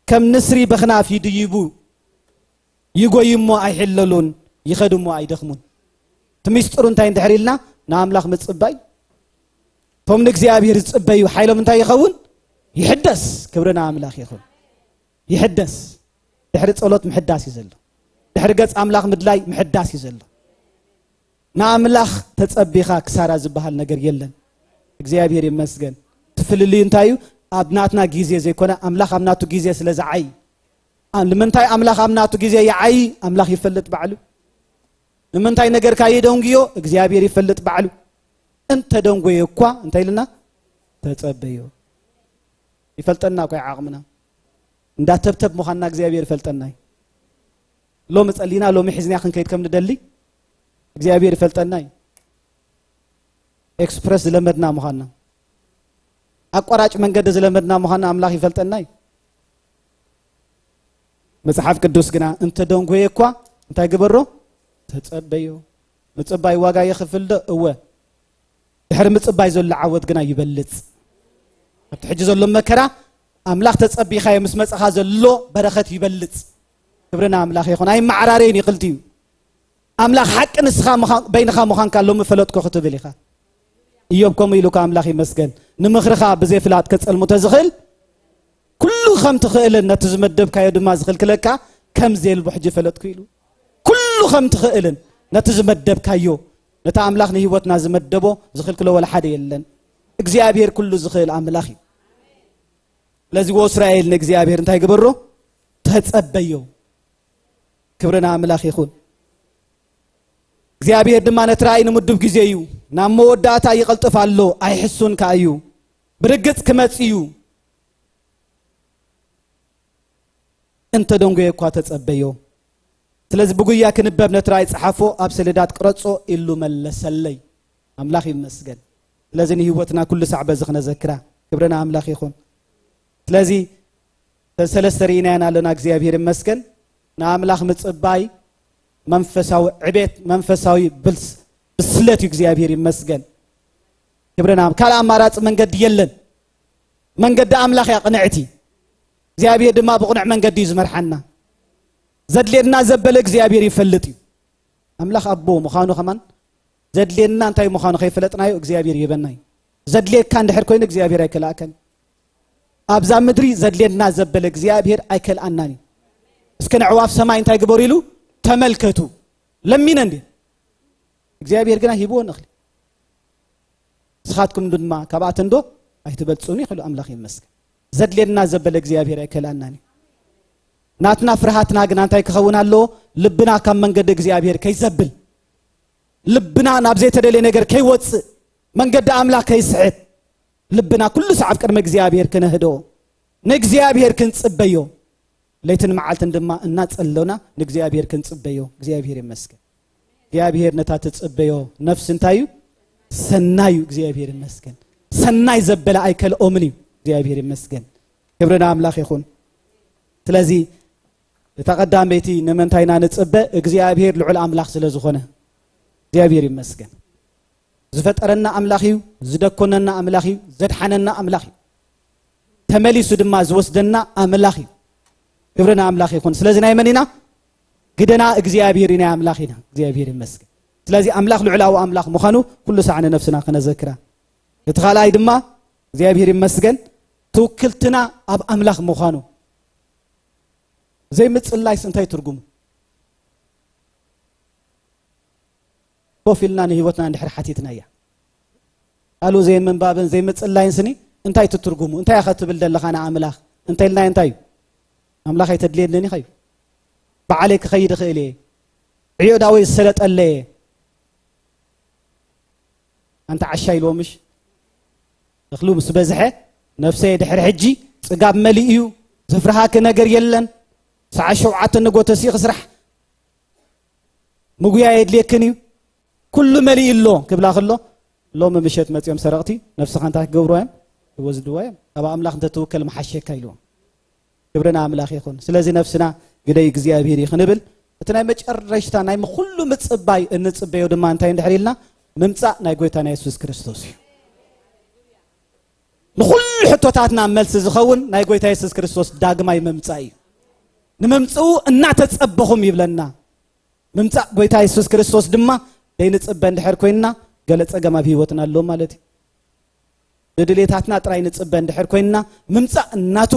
"ከም ንስሪ ብኽናፍ ይድይቡ፣ ይጎዩ እሞ ኣይሕለሉን፣ ይኸዱ እሞ ኣይደኽሙን።" እቲ ሚስጥሩ እንታይ እንድሕር ኢልና ንኣምላኽ ምጽባይ። እቶም ንእግዚኣብሔር ዝጽበዩ ሓይሎም እንታይ ይኸውን? ይሕደስ። ክብሪ ንኣምላኽ ይኹን። ይሕደስ። ድሕሪ ጸሎት ምሕዳስ እዩ ዘሎ። ድሕሪ ገጽ ኣምላኽ ምድላይ ምሕዳስ እዩ ዘሎ። ንኣምላኽ ተጸቢኻ ክሳራ ዝበሃል ነገር የለን። እግዚኣብሔር ይመስገን። እቲ ፍልልዩ እንታይ እዩ? ኣብ ናትና ግዜ ዘይኮነ፣ ኣምላኽ ኣብ ናቱ ግዜ ስለ ዝዓዪ። ኣ-፣ ንምንታይ ኣምላኽ ኣብ ናቱ ግዜ ይዓዪ? ኣምላኽ ይፈልጥ ባዕሉ። ንምንታይ ነገርካ ይደንጉዮ? እግዚኣብሔር ይፈልጥ ባዕሉ። እንተ ደንጎየ እኳ እንታይ ኢልና? ተጸበዮ። ይፈልጠና እኮ እዩ ዓቕምና። እንዳ ተብተብ ምዃንና እግዚኣብሔር ይፈልጠና እዩ። ሎሚ ጸሊና፣ ሎሚ ሒዝና ክንከይድ ከም ንደሊ እግዚኣብሔር ይፈልጠና እዩ። ኤክስፕረስ ዝለመድና ምዃንና፣ ኣቋራጭ መንገዲ ዝለመድና ምዃንና ኣምላኽ ይፈልጠና እዩ። መጽሓፍ ቅዱስ ግና፣ "እንተ ደንጎየ እኳ እንታይ ግበሮ? ተጸበዮ።" ምጽባይ ዋጋ የኽፍል ዶ? እወ። ድሕሪ ምጽባይ ዘሎ ዓወት ግና ይበልጽ። ኣብቲ ሕጂ ዘሎ መከራ ኣምላኽ ተጸቢኻዮ ምስ መጸኻ ዘሎ በረኸት ይበልጽ። ክብሪ ንኣምላኽ ይኹን። ኣይመዓራረይን እዩ ክልቲኡ። ኣምላኽ ሓቂ ንስኻ ምዃን-፣ በይንኻ ምዃንካ ሎሚ ፈለጥኩ ክትብል ኢኻ። ኢዮብ ከምኡ ኢሉ እኮ ኣምላኽ ይመስገን። ንምኽርኻ ብዘይ ፍላጥ ከጸልሙ ተዝኽእል፣ ኩሉ ከም ትኽእልን ነቲ ዝመደብካዮ ድማ ዝኽልክለካ ከም ዘየልቦ ሕጂ ፈለጥኩ ኢሉ። ኩሉ ከም ትኽእልን ነቲ ዝመደብካዮ፣ ነቲ ኣምላኽ ንህይወትና ዝመደቦ ዝኽልክሎ ወላ ሓደ የለን። እግዚኣብሔር ኩሉ ዝኽእል ኣምላኽ እዩ። ስለዚ ወእስራኤል ንእግዚኣብሔር እንታይ ግበሮ? ተጸበዮ። ክብሪ ንኣምላኽ ይኹን። እግዚኣብሔር ድማ ነቲ ራእይ ንምዱብ ግዜ እዩ። ናብ መወዳእታ ይቐልጥፍ ኣሎ፣ ኣይሕሱን ከኣ እዩ። ብርግጽ ክመጽእ እዩ። እንተ ደንጎየ እኳ ተጸበዮ። ስለዚ ብጉያ ክንበብ ነቲ ራእይ ጸሓፎ፣ ኣብ ሰሌዳት ቅረጾ ኢሉ መለሰለይ። ኣምላኽ ይመስገን። ስለዚ ንህይወትና ኩሉ ሳዕ በዚ ክነዘክራ። ክብሪ ንኣምላኽ ይኹን። ስለዚ እተን ሰለስተ ርኢናየን ኣለና። እግዚኣብሔር ይመስገን። ንኣምላኽ ምጽባይ መንፈሳዊ ዕቤት፣ መንፈሳዊ ብልስ-፣ ብስለት እዩ። እግዚኣብሔር ይመስገን። ክብሪ ንኣም-፣ ካልእ ኣማራጺ መንገዲ የለን። መንገዲ ኣምላኽ እያ ቅንዕቲ። እግዚኣብሔር ድማ ብቕኑዕ መንገዲ እዩ ዝመርሓና። ዘድልየና ዘበለ እግዚኣብሔር ይፈልጥ እዩ። ኣምላኽ ኣቦ ምዃኑ ከማን ዘድልየና እንታይ ምዃኑ ከይፈለጥናዮ እግዚኣብሔር ይህበና እዩ። ዘድልየካ እንድሕር ኮይኑ እግዚኣብሔር ኣይከልኣከን። ኣብዛ ምድሪ ዘድልየና ዘበለ እግዚኣብሔር ኣይከልኣናን እዩ። እስከ ነዕዋፍ ሰማይ እንታይ ግበሩ ኢሉ? ተመልከቱ። ለሚነ እንዴ? እግዚኣብሔር ግና ሂብዎ ንኽሊ። ንስኻትኩም ድማ ካብኣተን ዶ ኣይትበልጹን ኢኺሉ? ኣምላኽ ይመስገን። ዘድልየና ዘበለ እግዚኣብሔር ኣይከልኣናን እዩ። ናትና ፍርሃትና ግና እንታይ ክኸውን ኣለዎ? ልብና ካብ መንገዲ እግዚኣብሔር ከይዘብል፣ ልብና ናብ ዘይተደልየ ነገር ከይወጽእ፣ መንገዲ ኣምላኽ ከይስሕት፣ ልብና ኩሉ ሰዓብ ቅድሚ እግዚኣብሔር ክነህድኦ፣ ንእግዚኣብሔር ክንጽበዮ፣ ለይትን መዓልትን ድማ እናጸለና ንእግዚኣብሔር ክንጽበዮ። እግዚኣብሔር ይመስገን። እግዚኣብሔር ነታ ትጽበዮ ነፍሲ እንታይ እዩ? ሰናይ እዩ። እግዚኣብሔር ይመስገን። ሰናይ ዘበለ ኣይከልኦምን እዩ። እግዚኣብሔር ይመስገን። ክብሪ ንኣምላኽ ይኹን። ስለዚ እታ ቀዳመይቲ ንምንታይ ኢና ንጽበ? እግዚኣብሔር ልዑል ኣምላኽ ስለ ዝኾነ። እግዚኣብሔር ይመስገን። ዝፈጠረና ኣምላኽ እዩ፣ ዝደኮነና ኣምላኽ እዩ፣ ዘድሓነና ኣምላኽ እዩ። ተመሊሱ ድማ ዝወስደና ኣምላኽ እዩ። ክብሪ ንኣምላኽ ይኹን። ስለዚ ናይ መን ኢና? ግደና እግዚኣብሔር እዩ፣ ናይ ኣምላኽ ኢና። እግዚኣብሔር ይመስገን። ስለዚ ኣምላኽ ልዑላዊ ኣምላኽ ምዃኑ ኩሉ ሳዕ ንነፍስና ክነዘክራ። እቲ ካልኣይ ድማ እግዚኣብሔር ይመስገን ትውክልትና ኣብ ኣምላኽ ምዃኑ። ዘይምጽላይስ እንታይ ትርጉሙ? ኮፍ ኢልና ንህይወትና እንድሕር ሓቲትናያ፣ ቃሉ ዘይምንባብን ዘይምጽላይን ስኒ እንታይ ትትርጉሙ? እንታይ ኢኻ ትብል ዘለኻ ንኣምላኽ? እንተ ኢልናዮ እንታይ እዩ? ኣምላኽ ኣይተድልየንን ኢኻ እዩ። ባዕለይ ክኸይድ እኽእል እየ። ዕዮ ዳዊት ዝሰለጠለ እየ። ኣንታ ዓሻ ኢልዎ ምሽ? እኽሉ ምስ በዝሐ፣ ነፍሰይ ድሕሪ ሕጂ ጽጋብ መሊኡ እዩ። ዘፍርሃኪ ነገር የለን። ሰዓት ሸውዓተ ንጎ ተሲኺ ስራሕ ምጉያ የድልየክን እዩ። ኩሉ መሊኡ ኣሎ ክብላ ከሎ፣ ሎሚ ምሸት መጺኦም ሰረቕቲ ነፍስኻ እንታይ ክገብርዋ እዮም? ክወስድዋ እዮም። ኣብ ኣምላኽ እንተትውከል መሓሸካ ኢልዎም። ክብሪ ንኣምላኽ ይኹን። ስለዚ ነፍስና ግደይ እግዚኣብሔር እዩ ክንብል፣ እቲ ናይ መጨረሽታ ናይ ኩሉ ምጽባይ እንጽበዮ ድማ እንታይ እንድሕር ኢልና? ምምጻእ ናይ ጎይታና የሱስ ክርስቶስ እዩ። ንኹሉ ሕቶታትና መልሲ ዝኸውን ናይ ጎይታ የሱስ ክርስቶስ ዳግማይ ምምጻእ እዩ። ንምምጽኡ እናተጸበኹም ይብለና። ምምጻእ ጎይታ የሱስ ክርስቶስ ድማ ዘይንጽበ እንድሕር ኮይንና፣ ገለ ጸገም ኣብ ህይወትና ኣሎ ማለት እዩ። ንድሌታትና ጥራይ ንጽበ እንድሕር ኮይንና፣ ምምጻእ እናቱ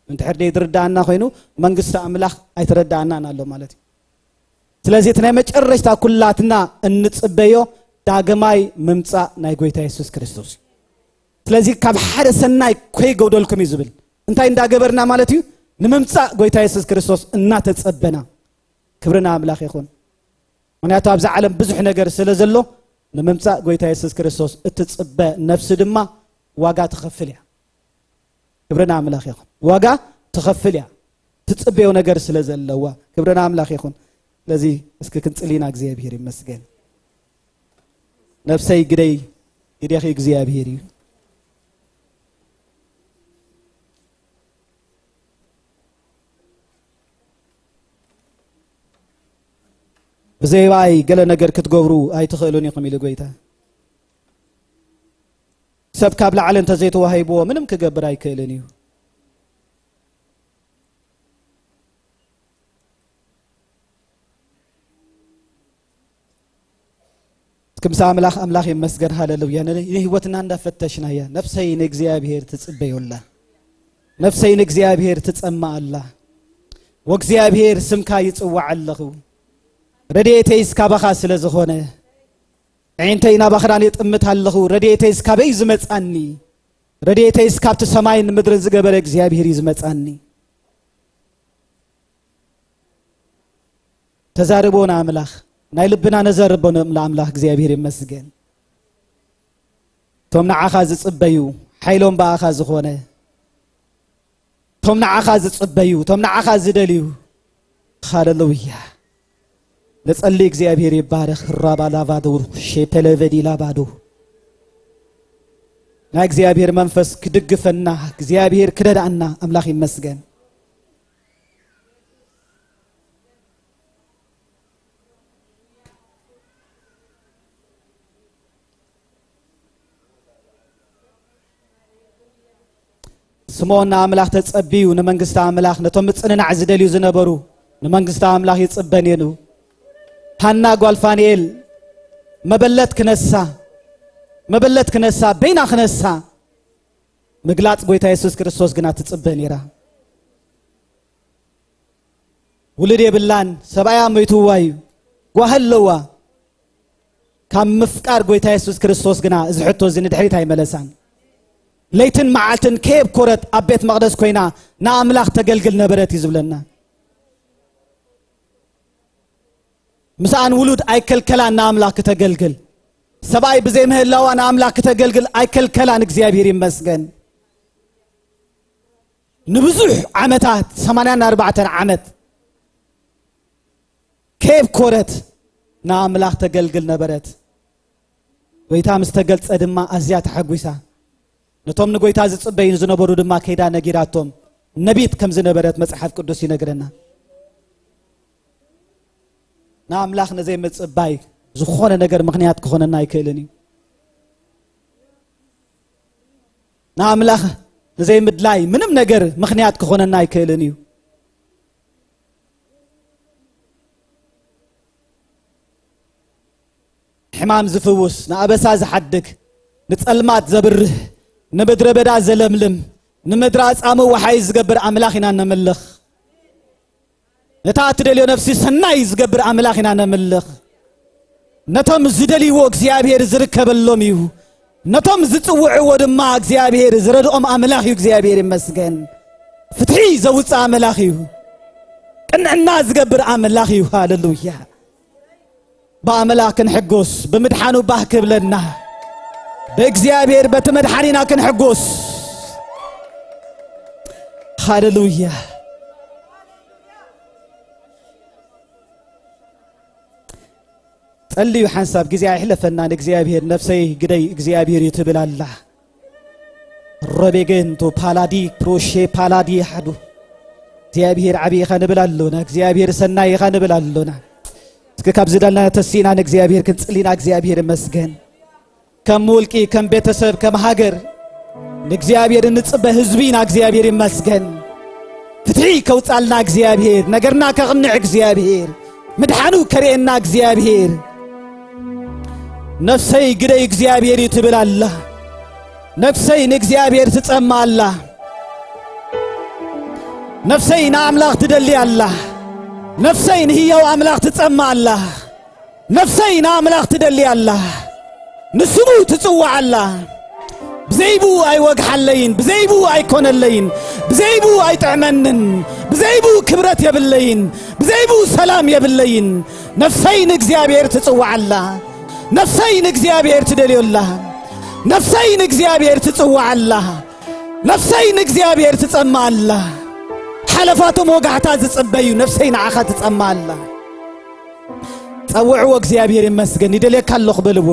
እንድሕር ዘይትርድኣና ኮይኑ፣ መንግስቲ ኣምላኽ ኣይትረድኣናን ኣሎ ማለት እዩ። ስለዚ እቲ ናይ መጨረሽታ ኩላትና እንጽበዮ ዳግማይ ምምጻእ ናይ ጎይታ የሱስ ክርስቶስ እዩ። ስለዚ ካብ ሓደ ሰናይ ከይጎደልኩም እዩ ዝብል። እንታይ እንዳገበርና ማለት እዩ? ንምምጻእ ጎይታ የሱስ ክርስቶስ እናተጸበና። ክብሪ ንኣምላኽ ይኹን። ምኽንያቱ ኣብዛ ዓለም ብዙሕ ነገር ስለ ዘሎ፣ ንምምጻእ ጎይታ የሱስ ክርስቶስ እትጽበ ነፍሲ ድማ ዋጋ ትኸፍል እያ። ክብሪ ንኣምላኽ ይኹን። ዋጋ ትኸፍል እያ። ትጽበዮ ነገር ስለ ዘለዋ። ክብሪ ንኣምላኽ ይኹን። ስለዚ እስኪ ክንጽሊ ኢና። እግዚኣብሔር ይመስገን። ነፍሰይ ግደይ፣ ግደኺ እግዚኣብሔር እዩ። ብዘይባይ ገለ ነገር ክትገብሩ ኣይትኽእሉን ኢኹም ኢሉ ጎይታ። ሰብ ካብ ላዕሊ እንተዘይተዋሂብዎ ምንም ክገብር ኣይክእልን እዩ። ክምሳ ኣምላኽ፣ ኣምላኽ ይመስገን፣ ሃሌሉያ። ን-፣ ንህይወትና እንዳፈተሽናያ፣ ነፍሰይ ንእግዚኣብሔር ትጽበዮ ኣላ። ነፍሰይ ንእግዚኣብሔር ትጸምእ ኣላ። ወእግዚኣብሔር ስምካ ይጽዋዕ ኣለኹ። ረድኤተይስ ካባኻ ስለ ዝኾነ፣ ኣዒንተይ ናባኻ ይጥምት ኣለኹ። ረድኤተይስ ካበይ ዝመጻኒ? ረድኤተይስ ካብቲ ሰማይን ምድርን ዝገበረ እግዚኣብሔር እዩ ዝመጻኒ። ተዛርቦ ንኣምላኽ፣ ናይ ልብና ነዘርቦ ንኣምላኽ፣ እግዚኣብሔር ይመስገን። እቶም ንዓኻ ዝጽበዩ፣ ሓይሎም ብኣኻ ዝኾነ፣ እቶም ንዓኻ ዝጽበዩ፣ እቶም ንዓኻ ዝደልዩ፣ ሃሌሉያ። ንጸሊ፣ እግዚኣብሔር ይባረኽ። ራባላቫዶ ሼተለቨዲ ላባዶ። ናይ እግዚኣብሔር መንፈስ ክድግፈና፣ እግዚኣብሔር ክረዳእና ኣምላኽ ይመስገን። ስምኦን ንኣምላኽ ተጸብዩ፣ ንመንግስቲ ኣምላኽ፣ ነቶም ምጽንናዕ ዝደልዩ ዝነበሩ፣ ንመንግስቲ ኣምላኽ ይጽበ ነይሩ። ሃና ጓል ፋንኤል መበለት ክነሳ፣ መበለት ክነሳ፣ በይና ክነሳ፣ ምግላጽ ጎይታ የሱስ ክርስቶስ ግና ትጽበ ነይራ። ውሉድ የብላን፣ ሰብኣያ ሞይትዋ እዩ፣ ጓሂ ኣለዋ። ካብ ምፍቃር ጎይታ የሱስ ክርስቶስ ግና እዚ ሕቶ እዚ ንድሕሪት ኣይመለሳን። ለይትን መዓልትን ከየብኮረት ኣብ ቤት መቕደስ ኮይና ንኣምላኽ ተገልግል ነበረት እዩ ዝብለና። ምስኣን ውሉድ ኣይከልከላን ንኣምላኽ ክተገልግል። ሰብኣይ ብዘይ ምህላዋ ንኣምላኽ ክተገልግል ኣይከልከላን። እግዚኣብሔር ይመስገን። ንብዙሕ ዓመታት፣ ሰማንያን ኣርባዕተን ዓመት ከየብኮረት ንኣምላኽ ተገልግል ነበረት። ጎይታ ምስ ተገልጸ ድማ ኣዝያ ተሓጒሳ። ነቶም ንጎይታ ዝጽበዩ ዝነበሩ ድማ ከይዳ ነጊራቶም። ነቢት ከም ዝነበረት መጽሓፍ ቅዱስ ይነግረና። ንኣምላኽ ንዘይምጽባይ ዝኾነ ነገር ምኽንያት ክኾነና ኣይክእልን እዩ። ንኣምላኽ ንዘይምድላይ ምንም ነገር ምኽንያት ክኾነና ኣይክእልን እዩ። ሕማም ዝፍውስ፣ ንኣበሳ ዝሓድግ፣ ንጸልማት ዘብርህ፣ ንምድረ በዳ ዘለምልም፣ ንምድረ ኣጻምእ ወሓይ ዝገብር ኣምላኽ ኢና ነምልኽ። ነታ እትደልዮ ነፍሲ ሰናይ ዝገብር ኣምላኽ ኢና ነምልኽ። ነቶም ዝደልይዎ እግዚኣብሔር ዝርከበሎም እዩ። ነቶም ዝጽውዕዎ ድማ እግዚኣብሔር ዝረድኦም ኣምላኽ እዩ። እግዚኣብሔር ይመስገን። ፍትሒ ዘውጽእ ኣምላኽ እዩ። ቅንዕና ዝገብር ኣምላኽ እዩ። ሃሌሉያ። ብኣምላኽ ክንሕጎስ፣ ብምድሓኑ ባህ ክብለና፣ ብእግዚኣብሔር በቲ መድሓኒና ክንሕጎስ። ሃሌሉያ። ጸልዩ ሓንሳብ ግዜ ኣይሕለፈናን። እግዚኣብሔር፣ ነፍሰይ ግደይ እግዚኣብሔር እዩ ትብል ኣላ። ረቤጌንቶ ፓላዲ ፕሮሼ ፓላዲ ሓዱ። እግዚኣብሔር ዓቢ ኢኻ ንብል ኣሎና። እግዚኣብሔር ሰናይ ኢኻ ንብል ኣሎና። እስኪ ካብ ዝደልና ተሲእና ንእግዚኣብሔር ክንጽሊና። እግዚኣብሔር ይመስገን። ከም ውልቂ፣ ከም ቤተሰብ፣ ከም ሃገር ንእግዚኣብሔር እንጽበ ህዝቢ ኢና። እግዚኣብሔር ይመስገን። ፍትሒ ከውጻልና እግዚኣብሔር፣ ነገርና ከቕንዕ እግዚኣብሔር፣ ምድሓኑ ከርእየና እግዚኣብሔር። ነፍሰይ ግደይ እግዚኣብሔር እዩ ትብል ኣላ። ነፍሰይ ንእግዚኣብሔር ትጸማ ኣላ። ነፍሰይ ንኣምላኽ ትደሊ ኣላ። ነፍሰይ ንህያው ኣምላኽ ትጸማ ኣላ። ነፍሰይ ንኣምላኽ ትደሊ ኣላ። ንስሙ ትጽዋዕ ኣላ። ብዘይቡ ኣይወግሓለይን፣ ብዘይቡ ኣይኮነለይን፣ ብዘይቡ ኣይጥዕመንን፣ ብዘይቡ ክብረት የብለይን፣ ብዘይቡ ሰላም የብለይን። ነፍሰይ ንእግዚኣብሔር ትጽዋዕ ኣላ። ነፍሰይ ንእግዚኣብሔር ትደልዮ ኣላ። ነፍሰይ ንእግዚኣብሔር ትጽዋዕ ኣላ። ነፍሰይ ንእግዚኣብሔር ትጸማ ኣላ። ሓለፋቶም ወጋሕታ ዝጽበዩ፣ ነፍሰይ ንዓኻ ትጸማ ኣላ። ጸውዕዎ፣ እግዚኣብሔር ይመስገን፣ ይደልየካ ኣለኹ በልዎ።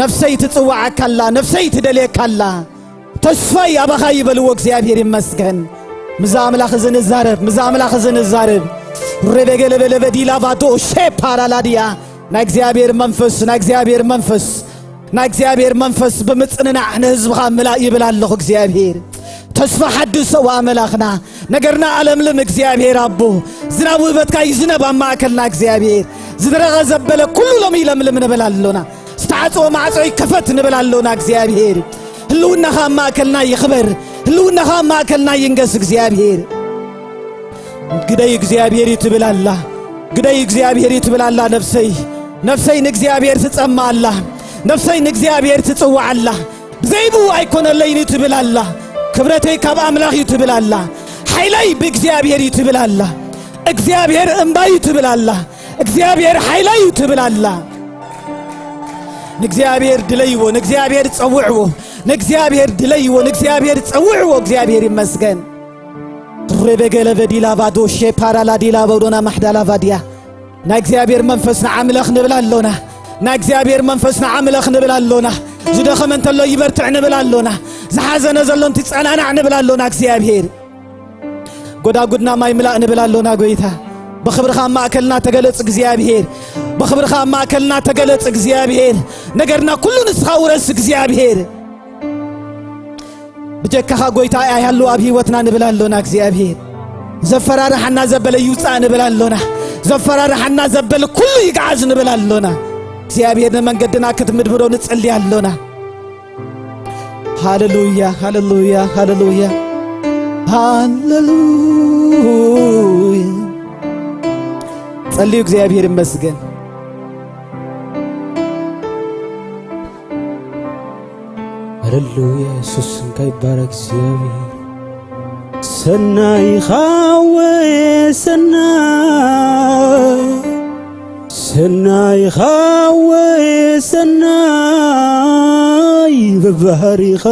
ነፍሰይ ትጽውዓካ ኣላ፣ ነፍሰይ ትደልየካ ኣላ። ተስፋይ ኣባኻ እዩ በልዎ፣ እግዚኣብሔር ይመስገን። ምዛ ኣምላኽ እዚ ንዛረብ፣ ምዛ ኣምላኽ እዚ ንዛረብ። ሬበገለበለበ ዲላቫዶ ሼፓራላዲያ። ናይ እግዚኣብሔር መንፈስ፣ ናይ እግዚኣብሔር መንፈስ፣ ናይ እግዚኣብሔር መንፈስ ብምጽንናዕ ንህዝብኻ ምላእ ይብል ኣለኹ። እግዚኣብሔር ተስፋ ሓድስ ሰው ኣምላኽና፣ ነገርና ኣለምልም። እግዚኣብሔር ኣቦ፣ ዝናብ ውህበትካ ይዝነብ ኣብ ማእከልና። እግዚኣብሔር ዝደረቐ ዘበለ ኩሉ ሎሚ ይለምልም ንብል ኣሎና። ማዕጾ፣ ማዕጾ ይከፈት ንብል ኣሎና እግዚኣብሔር። ህልውናኻ ኣብ ማእከልና ይኽበር፣ ህልውናኻ ኣብ ማእከልና ይንገስ እግዚኣብሔር። ግደይ እግዚኣብሔር እዩ ትብል ኣላ፣ ግደይ እግዚኣብሔር እዩ ትብል ኣላ ነፍሰይ። ነፍሰይ ንእግዚኣብሔር ትጸምእ ኣላ፣ ነፍሰይ ንእግዚኣብሔር ትጽውዕ ኣላ። ብዘይብኡ ኣይኮነለይን እዩ ትብል ኣላ። ክብረተይ ካብ ኣምላኽ እዩ ትብል ኣላ። ሓይለይ ብእግዚኣብሔር እዩ ትብል ኣላ። እግዚኣብሔር እምባይ እዩ ትብል ኣላ። እግዚኣብሔር ሓይለይ እዩ ትብል ኣላ። ንእግዚኣብሔር ድለይዎ፣ ንእግዚኣብሔር ጸውዕዎ፣ ንእግዚኣብሔር ድለይዎ፣ ንእግዚኣብሔር ጸውዕዎ። እግዚኣብሔር ይመስገን። ሬበገለ ቨዲላ ቫዶ ሼፓራላ ዲላ ቨዶና ማሕዳላ ቫዲያ። ናይ እግዚኣብሔር መንፈስ ንዓምለኽ ንብል ኣሎና። ናይ እግዚኣብሔር መንፈስ ንዓምለኽ ንብል ኣሎና። ዝደኸመ እንተሎ ይበርትዕ ንብል ኣሎና። ዝሓዘነ ዘሎ እንትጸናናዕ ንብል ኣሎና። እግዚኣብሔር ጎዳጉድና ማይ ምላእ ንብል ኣሎና። ጎይታ ብኽብርኻ ኣብ ማእከልና ተገለጽ እግዚኣብሔር። ብኽብርኻ ኣብ ማእከልና ተገለጽ እግዚኣብሔር። ነገርና ኩሉ ንስኻ ውረስ እግዚኣብሔር። ብጀካኻ ጎይታ ኣይሃሉ ኣብ ህይወትና ንብል ኣሎና እግዚኣብሔር። ዘፈራርሓና ዘበለ ይውጻእ ንብል ኣሎና። ዘፈራርሓና ዘበለ ኩሉ ይግዓዝ ንብል ኣሎና። እግዚኣብሔር ንመንገድና ክትምድምሮ ንጽሊ ኣሎና። ሃሌሉያ፣ ሃሌሉያ፣ ሃሌሉያ፣ ሃሌሉያ። ጸልዩ እግዚኣብሔር ይመስገን። ሃሌሉያ፣ የሱስ ስምካ ይባረክ እግዚኣብሔር። ሰናይ ኻወ ሰናይ፣ ሰናይ ኻወ ሰናይ፣ ብባህሪኻ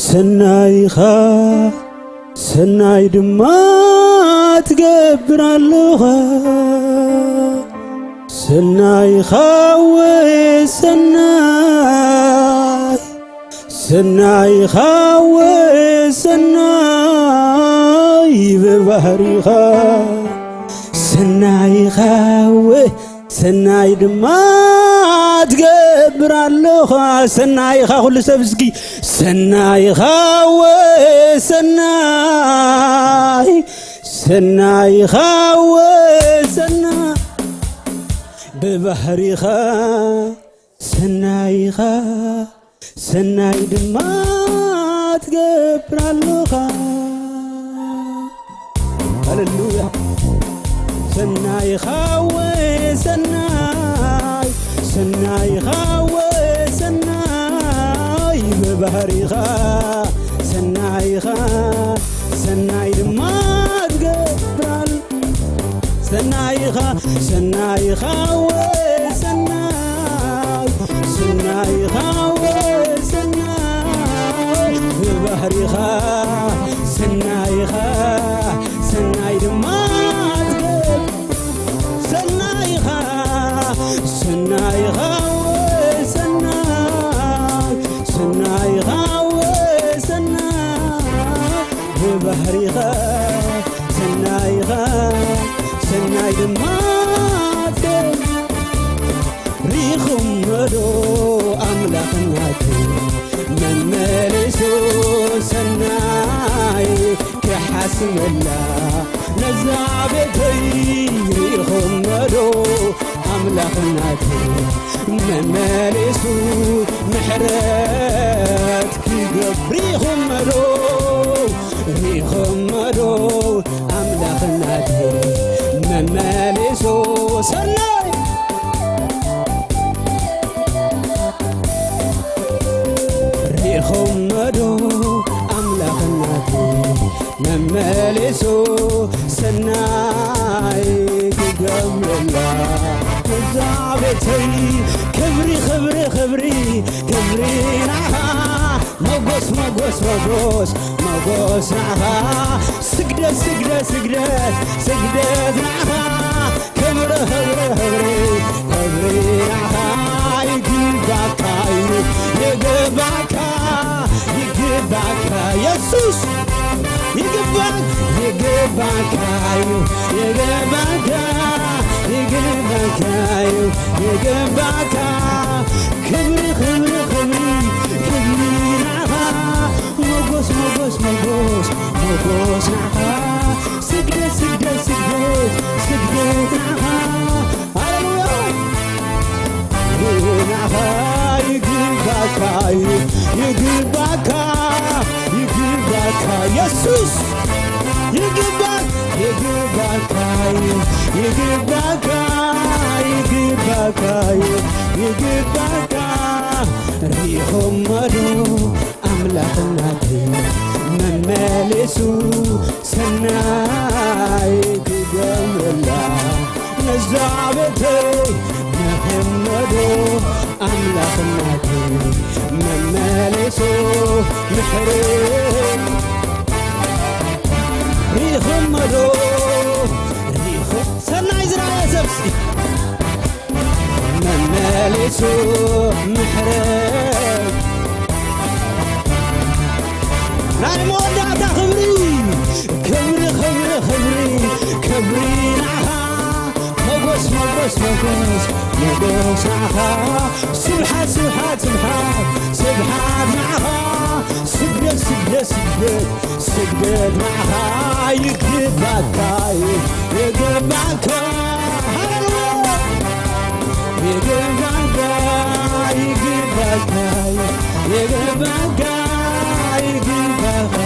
ሰናይ ኢኻ፣ ሰናይ ድማ ትገብር ኣለኻ። ሰናይ ኻወ ሰናይ፣ ሰናይ ኻወ ሰናይ፣ ብባህሪኻ ሰናይ ኻወ ሰናይ ድማ ትገብር ኣለኻ። ሰናይ ኢኻ ኩሉ ሰብ እስኪ፣ ሰናይ ኻወ ሰናይ፣ ሰናይ ኻወ ሰናይ፣ ብባህሪኻ ሰናይ ኢኻ፣ ሰናይ ድማ ትገብር ኣለኻ። ሃሌሉያ። ሰናይ ኻወ ሰናይ፣ ሰናይ ኻወ ሰናይ፣ ብባህሪኻ ሰናይ ኢኻ፣ ሰናይ ድማ ትገብር ኣል-፣ ሰናይ ኢኻ፣ ሰናይ ኢኻ ወ ሰናይ፣ ሰናይ ኢኻ ወ ሰናይ፣ ብባህሪኻ ሰናይ ኢኻ፣ ሰናይ ድማ ትገብር። ሰናይ ኢኻ፣ ሰናይ ኢኻ ወ ሰናይ፣ ሰናይ ኢኻ ወ ሰናይ፣ ብባህሪኻ ሰናይ ኢኻ፣ ሰናይ ድማ ትገብር። ሪኹሞ ዶ ኣምላኽ ናተይ መመሊሱ ሰናይ ክሓስበላ ነዛ ቤተይ? ሪኹሞ ዶ ኣምላኽ ናተይ መመሊሱ ምሕረት ክገብር? ሪኹሞ ዶ፣ ሪኹሞ ዶ ኣምላኽ ናተይ መመሊሱ ሰናይ? ሪኹሞ ዶ ኣምላኽ ናተይ መመሊሱ ሰናይ ክገብረላ ነዛ ቤተይ? ክብሪ፣ ክብሪ፣ ክብሪ፣ ክብሪ ንዓኻ። ሞጎስ፣ ሞጎስ፣ ሞጎስ፣ ሞጎስ ንዓኻ። ስግደት፣ ስግደት፣ ስግደት፣ ስግደት ንዓኻ። ክብሪ፣ ክብሪ፣ ክብሪ፣ ክብሪ ንዓኻ። ይግባካ እዩ፣ ይግባካ፣ ይግባካ የሱስ። ይግባክ፣ ይግባካ እዩ፣ ይግባካ፣ ይግባካ እዩ፣ ይግባካ። ክብሪ፣ ክብሪ፣ ክብሪ፣ ክብሪ ንዓኻ። ሞጎስ፣ ሞጎስ፣ ሞጎስ፣ ሞጎስ ንዓኻ። ስግደት፣ ስግደት፣ ስግደት፣ ስግደት ንዓኻ። ሃሌሉያ። ኢየሱስ ይግባል፣ ይግባልካይ፣ ይግባልካይ፣ ይግባልካይ፣ ይግባልካ። ሪኢኹሞ ዶ ኣምላኽናተይ መመሊሱ ሰናይ ክገብረላ ነዛ ቤተይ? ሪኢኹሞ ዶ ኣምላኽናተይ መመሊሱ ምሕረት? ሪኢኹሞ ዶ? ሪኢኹ ሰናይ ዝረኣየ ሰብሲ መመሊሱ ምሕረት። ናይ መወዳእታ ክብሪ፣ ክብሪ፣ ክብሪ፣ ክብሪ፣ ክብሪ ንዓኻ። ሞጎስ፣ ሞጎስ፣ ሞጎስ፣ ሞጎስ ንዓኻ። ስብሓት፣ ስብሓት፣ ስብሓት፣ ስብሓት ንዓኻ። ስግደት፣ ስግደት፣ ስግደት፣ ስግደት ንዓኻ። ይግባካ፣ ይግባካ። ሃሌሉያ። ይግባካ፣ ይግባካ፣ ይግባካ፣ ይግባካ፣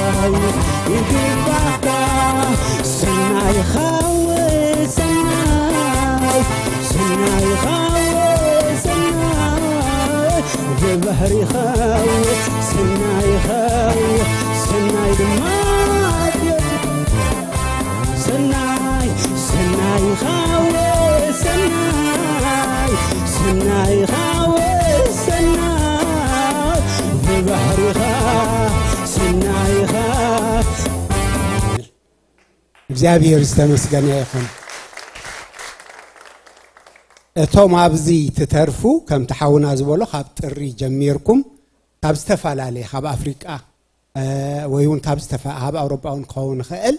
ይግባካ። ሰናይኻ ወይ ሰናይ፣ ሰናይኻ ወይ ሰናይ፣ ብባህሪኻ ወይ ሰናይኻ ወይ ሰናይ ድማ ሰናይ፣ ሰናይኻ ወይ ሰናይ፣ ሰናይኻ ወይ ሰናይ፣ ብባህሪኻ ሰናይኻ። እግዚኣብሔር ዝተመስገነ ይኹን። እቶም ኣብዚ ትተርፉ፣ ከምቲ ሓውና ዝበሎ፣ ካብ ጥሪ ጀሚርኩም ካብ ዝተፈላለየ፣ ካብ ኣፍሪቃ፣ እ፣ ወይ እውን ካብ ዝተፈ-፣ ኣብ ኣውሮጳ እውን ክኸውን ይኽእል፣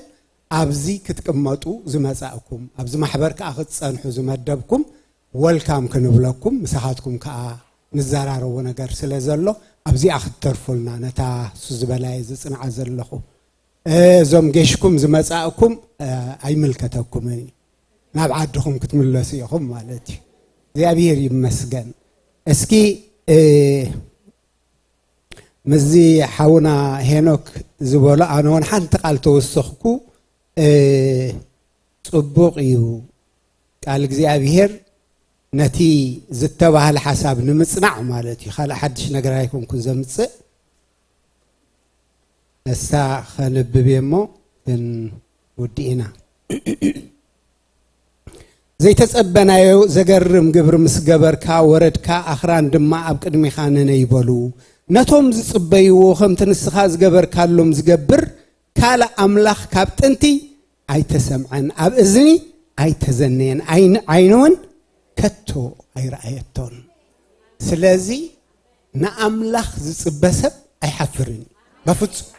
ኣብዚ ክትቅመጡ ዝመጻእኩም፣ ኣብዚ ማሕበር ከኣ ክትጸንሑ ዝመደብኩም፣ ወልካም ክንብለኩም፣ ምሳኻትኩም ከኣ ንዘራረቦ ነገር ስለ ዘሎ፣ ኣብዚኣ ክትተርፉልና፣ ነታ እሱ ዝበላየ ዝጽንዓ ዘለኹ። እ፣ እዞም ጌሽኩም ዝመጻእኩም፣ እ፣ ኣይምልከተኩምን እዩ። ናብ ዓድኹም ክትምለሱ ኢኹም ማለት እዩ። እግዚኣብሔር ይመስገን። እስኪ፣ እ፣ ምስዚ ሓውና ሄኖክ ዝበሎ ኣነ እውን ሓንቲ ቃል ተወሰኽኩ። እ፣ ጽቡቕ እዩ ቃል እግዚኣብሔር ነቲ ዝተባህለ ሓሳብ ንምጽናዕ ማለት እዩ። ካልእ ሓድሽ ነገር ኣይኮንኩን ዘምጽእ። ነሳ ኸንብብ እየ እሞ ግን ውድኢና። ዘይተጸበናዮ ዘገርም ግብሪ ምስ ገበርካ ወረድካ፣ ኣኽራን ድማ ኣብ ቅድሚኻ ነነይ በሉ። ነቶም ዝጽበይዎ ከምቲ ንስኻ ዝገበርካሎም ዝገብር ካልእ ኣምላኽ ካብ ጥንቲ ኣይተሰምዐን፣ ኣብ እዝኒ ኣይተዘነየን፣ ዓይን-፣ ዓይኒ እውን ከቶ ኣይረኣየቶን። ስለዚ ንኣምላኽ ዝጽበ ሰብ ኣይሓፍርን እዩ። በፍጹም።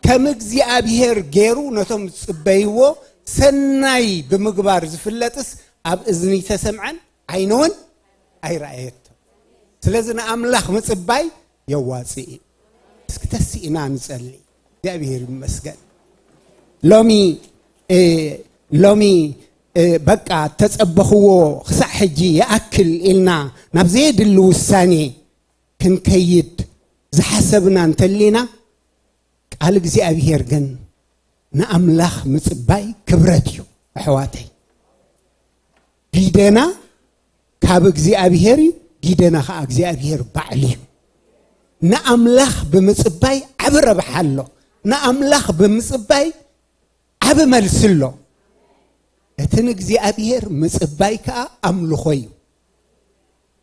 ከም እግዚኣብሔር ገይሩ ነቶም ዝጽበይዎ ሰናይ ብምግባር ዝፍለጥስ ኣብ እዝኒ ተሰምዐን ዓይኒ እውን ኣይረኣየቶ። ስለዚ ንኣምላኽ ምጽባይ የዋጽእ እዩ። እስኪ ተሲእና ንጸሊ። እግዚኣብሔር ይመስገን። ሎሚ፣ እ፣ ሎሚ፣ እ፣ በቃ ተጸበኽዎ ክሳዕ ሕጂ ይኣክል ኢልና ናብ ዘየድሊ ውሳኔ ክንከይድ ዝሓሰብና እንተሊና፣ ቃል እግዚኣብሔር ግን ንኣምላኽ ምጽባይ ክብረት እዩ። ኣሕዋተይ፣ ጊደና ካብ እግዚኣብሔር እዩ፣ ጊደና ኸዓ እግዚኣብሔር ባዕሉ እዩ። ንኣምላኽ ብምጽባይ ዓቢ ረብሓ ኣሎ። ንኣምላኽ ብምጽባይ ዓቢ መልሲ ኣሎ። እቲ ንእግዚኣብሔር ምጽባይ ከኣ ኣምልኾ እዩ።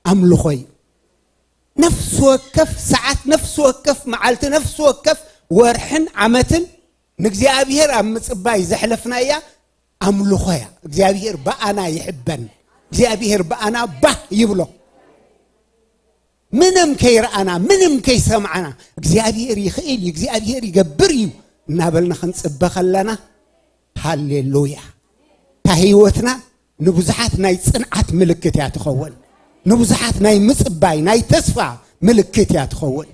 ኣምልኾ እዩ። ነፍሲ ወከፍ ሰዓት፣ ነፍሲ ወከፍ መዓልቲ፣ ነፍሲ ወከፍ ወርሕን ዓመትን ንእግዚኣብሔር ኣብ ምጽባይ ዘሕለፍናያ ኣምልኾ እያ። እግዚኣብሔር ብኣና ይሕበን። እግዚኣብሔር ብኣና ባህ ይብሎ። ምንም ከይረኣና፣ ምንም ከይሰማዕና፣ እግዚኣብሔር ይኽእል እዩ፣ እግዚኣብሔር ይገብር እዩ እናበልና ክንጽበ ከለና፣ ሃሌሉያ። እታ ህይወትና ንብዙሓት ናይ ጽንዓት ምልክት እያ ትኸውን። ንብዙሓት ናይ ምጽባይ፣ ናይ ተስፋ ምልክት እያ ትኸውን።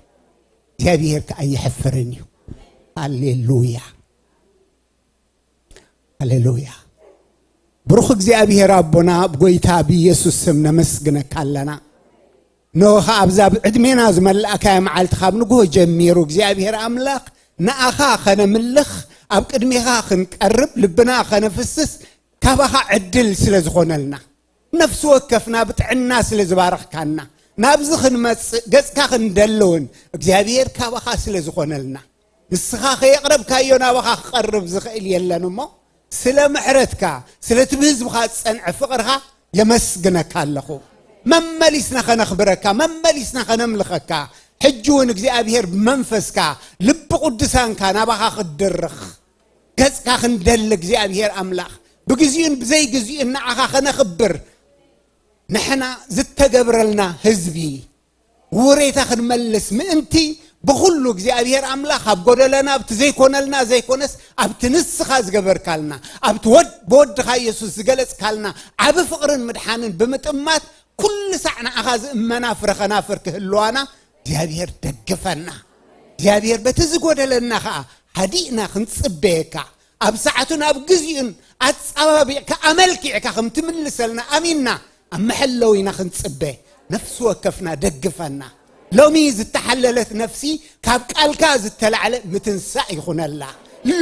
እግዚኣብሔር ከኣ ኣይሕፍርን እዩ። ሃሌሉያ። ሃሌሉያ። ብሩኽ እግዚኣብሔር ኣቦና፣ ኣብ ጎይታ ብኢየሱስ ስም ነመስግነካ ኣለና። እንሆ ኸኣ ኣብዛ ኣብ ዕድሜና ዝመላእካዮ መዓልቲ ካብ ንግሆ ጀሚሩ እግዚኣብሔር ኣምላኽ ንኣኻ ኸነምልኽ፣ ኣብ ቅድሜኻ ክንቀርብ፣ ልብና ኸነፍስስ ካባኻ ዕድል ስለ ዝኾነልና፣ ነፍሲ ወከፍና ብጥዕና ስለ ዝባረኽካና፣ ናብዚ ክንመጽእ ገጽካ ክንደሊ እውን እግዚኣብሔር ካባኻ ስለ ዝኾነልና፣ ንስኻ ከየቕረብካዮ ናባኻ ክቐርብ ዝኽእል የለን እሞ፣ ስለ ምሕረትካ፣ ስለቲ ብህዝብኻ ዝጸንዐ ፍቕርኻ የመስግነካ ኣለኹ። መመሊስና ኸነኽብረካ፣ መመሊስና ኸነምልኸካ፣ ሕጂ እውን እግዚኣብሔር ብመንፈስካ ልቢ ቅዱሳንካ ናባኻ ክትድርኽ፣ ገጽካ ክንደሊ እግዚኣብሔር ኣምላኽ፣ ብግዜኡን ብዘይግዜኡን ንዓኻ ኸነኽብር፣ ንሕና ዝተገብረልና ህዝቢ ውሬታ ክንመልስ ምእንቲ፣ ብኹሉ እግዚኣብሔር ኣምላኽ ኣብ ጎደለና፣ ኣብቲ ዘይኮነልና ዘይኮነስ ኣብቲ ንስኻ ዝገበርካልና፣ ኣብቲ ወድ-፣ ብወድኻ ኢየሱስ ዝገለጽካልና ዓቢ ፍቕርን ምድሓንን ብምጥማት፣ ኩሉ ሳዕ ንኣኻ ዝእመና ፍረ ኸናፍር ክህልዋና እግዚኣብሔር ደግፈና። እግዚኣብሔር በቲ ዝጎደለና ኸኣ ሃዲእና ክንጽበየካ፣ ኣብ ሰዓቱን ኣብ ግዜኡን ኣጻባቢቕካ ኣመልኪዕካ ከም ትምልሰልና ኣሚንና ኣብ መሐለዊና ክንጽበ፣ ነፍሲ ወከፍና ደግፈና። ሎሚ ዝተሓለለት ነፍሲ ካብ ቃልካ ዝተላዕለ ምትንሳእ ይኹነላ።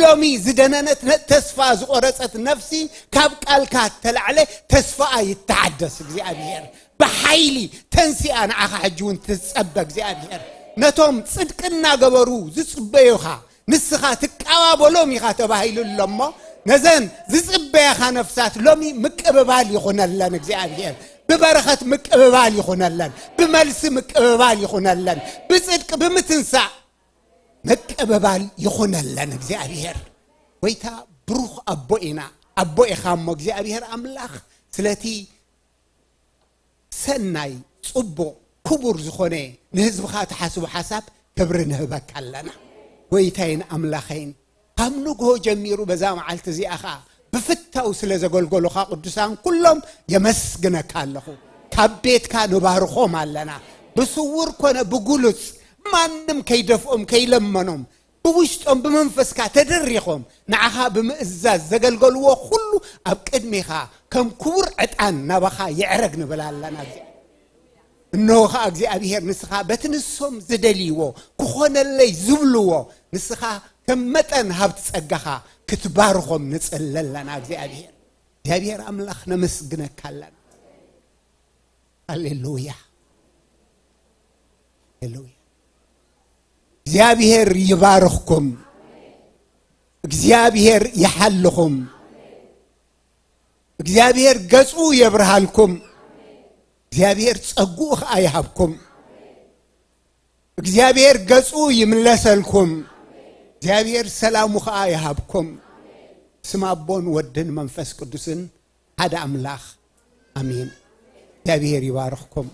ሎሚ ዝደነነት ነ-፣ ተስፋ ዝቖረጸት ነፍሲ ካብ ቃልካ ተላዕለ ተስፋኣ ይተሓደስ እግዚኣብሔር። ብሓይሊ ተንሲኣ ንዓኻ ሕጂ እውን ትጸበ እግዚኣብሔር። ነቶም ጽድቂ እናገበሩ ዝጽበዩኻ ንስኻ ትቀባበሎም ኢኻ ተባሂሉ ኣሎ እሞ፣ ነዘን ዝጽበያኻ ነፍሳት ሎሚ ምቅብባል ይኹነለን እግዚኣብሔር። ብበረኸት ምቅብባል ይኹነለን፣ ብመልሲ ምቅብባል ይኹነለን፣ ብጽድቂ ብምትንሳእ ምቅብባል ይኹነለን እግዚኣብሔር። ጎይታ ብሩኽ ኣቦ ኢና፣ ኣቦ ኢኻ እሞ እግዚኣብሔር ኣምላኽ ስለቲ ሰናይ፣ ጽቡቕ፣ ክቡር ዝኾነ ንህዝብኻ ትሓስቦ ሓሳብ ክብሪ ንህበካ ኣለና። ጎይታይን ኣምላኸይን፣ ካብ ንግሆ ጀሚሩ በዛ መዓልቲ እዚኣ ኸኣ ብፍታው ስለ ዘገልገሉኻ ቅዱሳን ኩሎም የመስግነካ ኣለኹ። ካብ ቤትካ ንባርኾም ኣለና። ብስውር ኮነ ብግሉጽ ማንም ከይደፍኦም ከይለመኖም ብውሽጦም ብመንፈስካ ተደሪኾም ንዓኻ ብምእዛዝ ዘገልገልዎ ኩሉ ኣብ ቅድሜኻ ከም ክቡር ዕጣን ናባኻ ይዕረግ ንብል ኣለና። እንሆ ኸኣ እግዚኣብሔር ንስኻ በቲ ንሶም ዝደልይዎ ክኾነለይ ዝብልዎ ንስኻ ከም መጠን ሃብቲ ጸጋኻ ክትባርኾም ንጽሊ ኣለና። እግዚኣብሔር እግዚኣብሔር ኣምላኽ ነመስግነካ ኣለና። ሃሌሉያ። ሃሌሉያ። እግዚኣብሔር ይባርኽኩም። እግዚኣብሔር ይሓልኹም። እግዚኣብሔር ገጹ የብርሃልኩም። እግዚኣብሔር ጸጉኡ ኸኣ ይሃብኩም። እግዚኣብሔር ገጹ ይምለሰልኩም። እግዚኣብሔር ሰላሙ ኸኣ ይሃብኩም። ስም ኣቦን ወድን መንፈስ ቅዱስን ሓደ ኣምላኽ ኣሜን። እግዚኣብሔር ይባርኽኩም።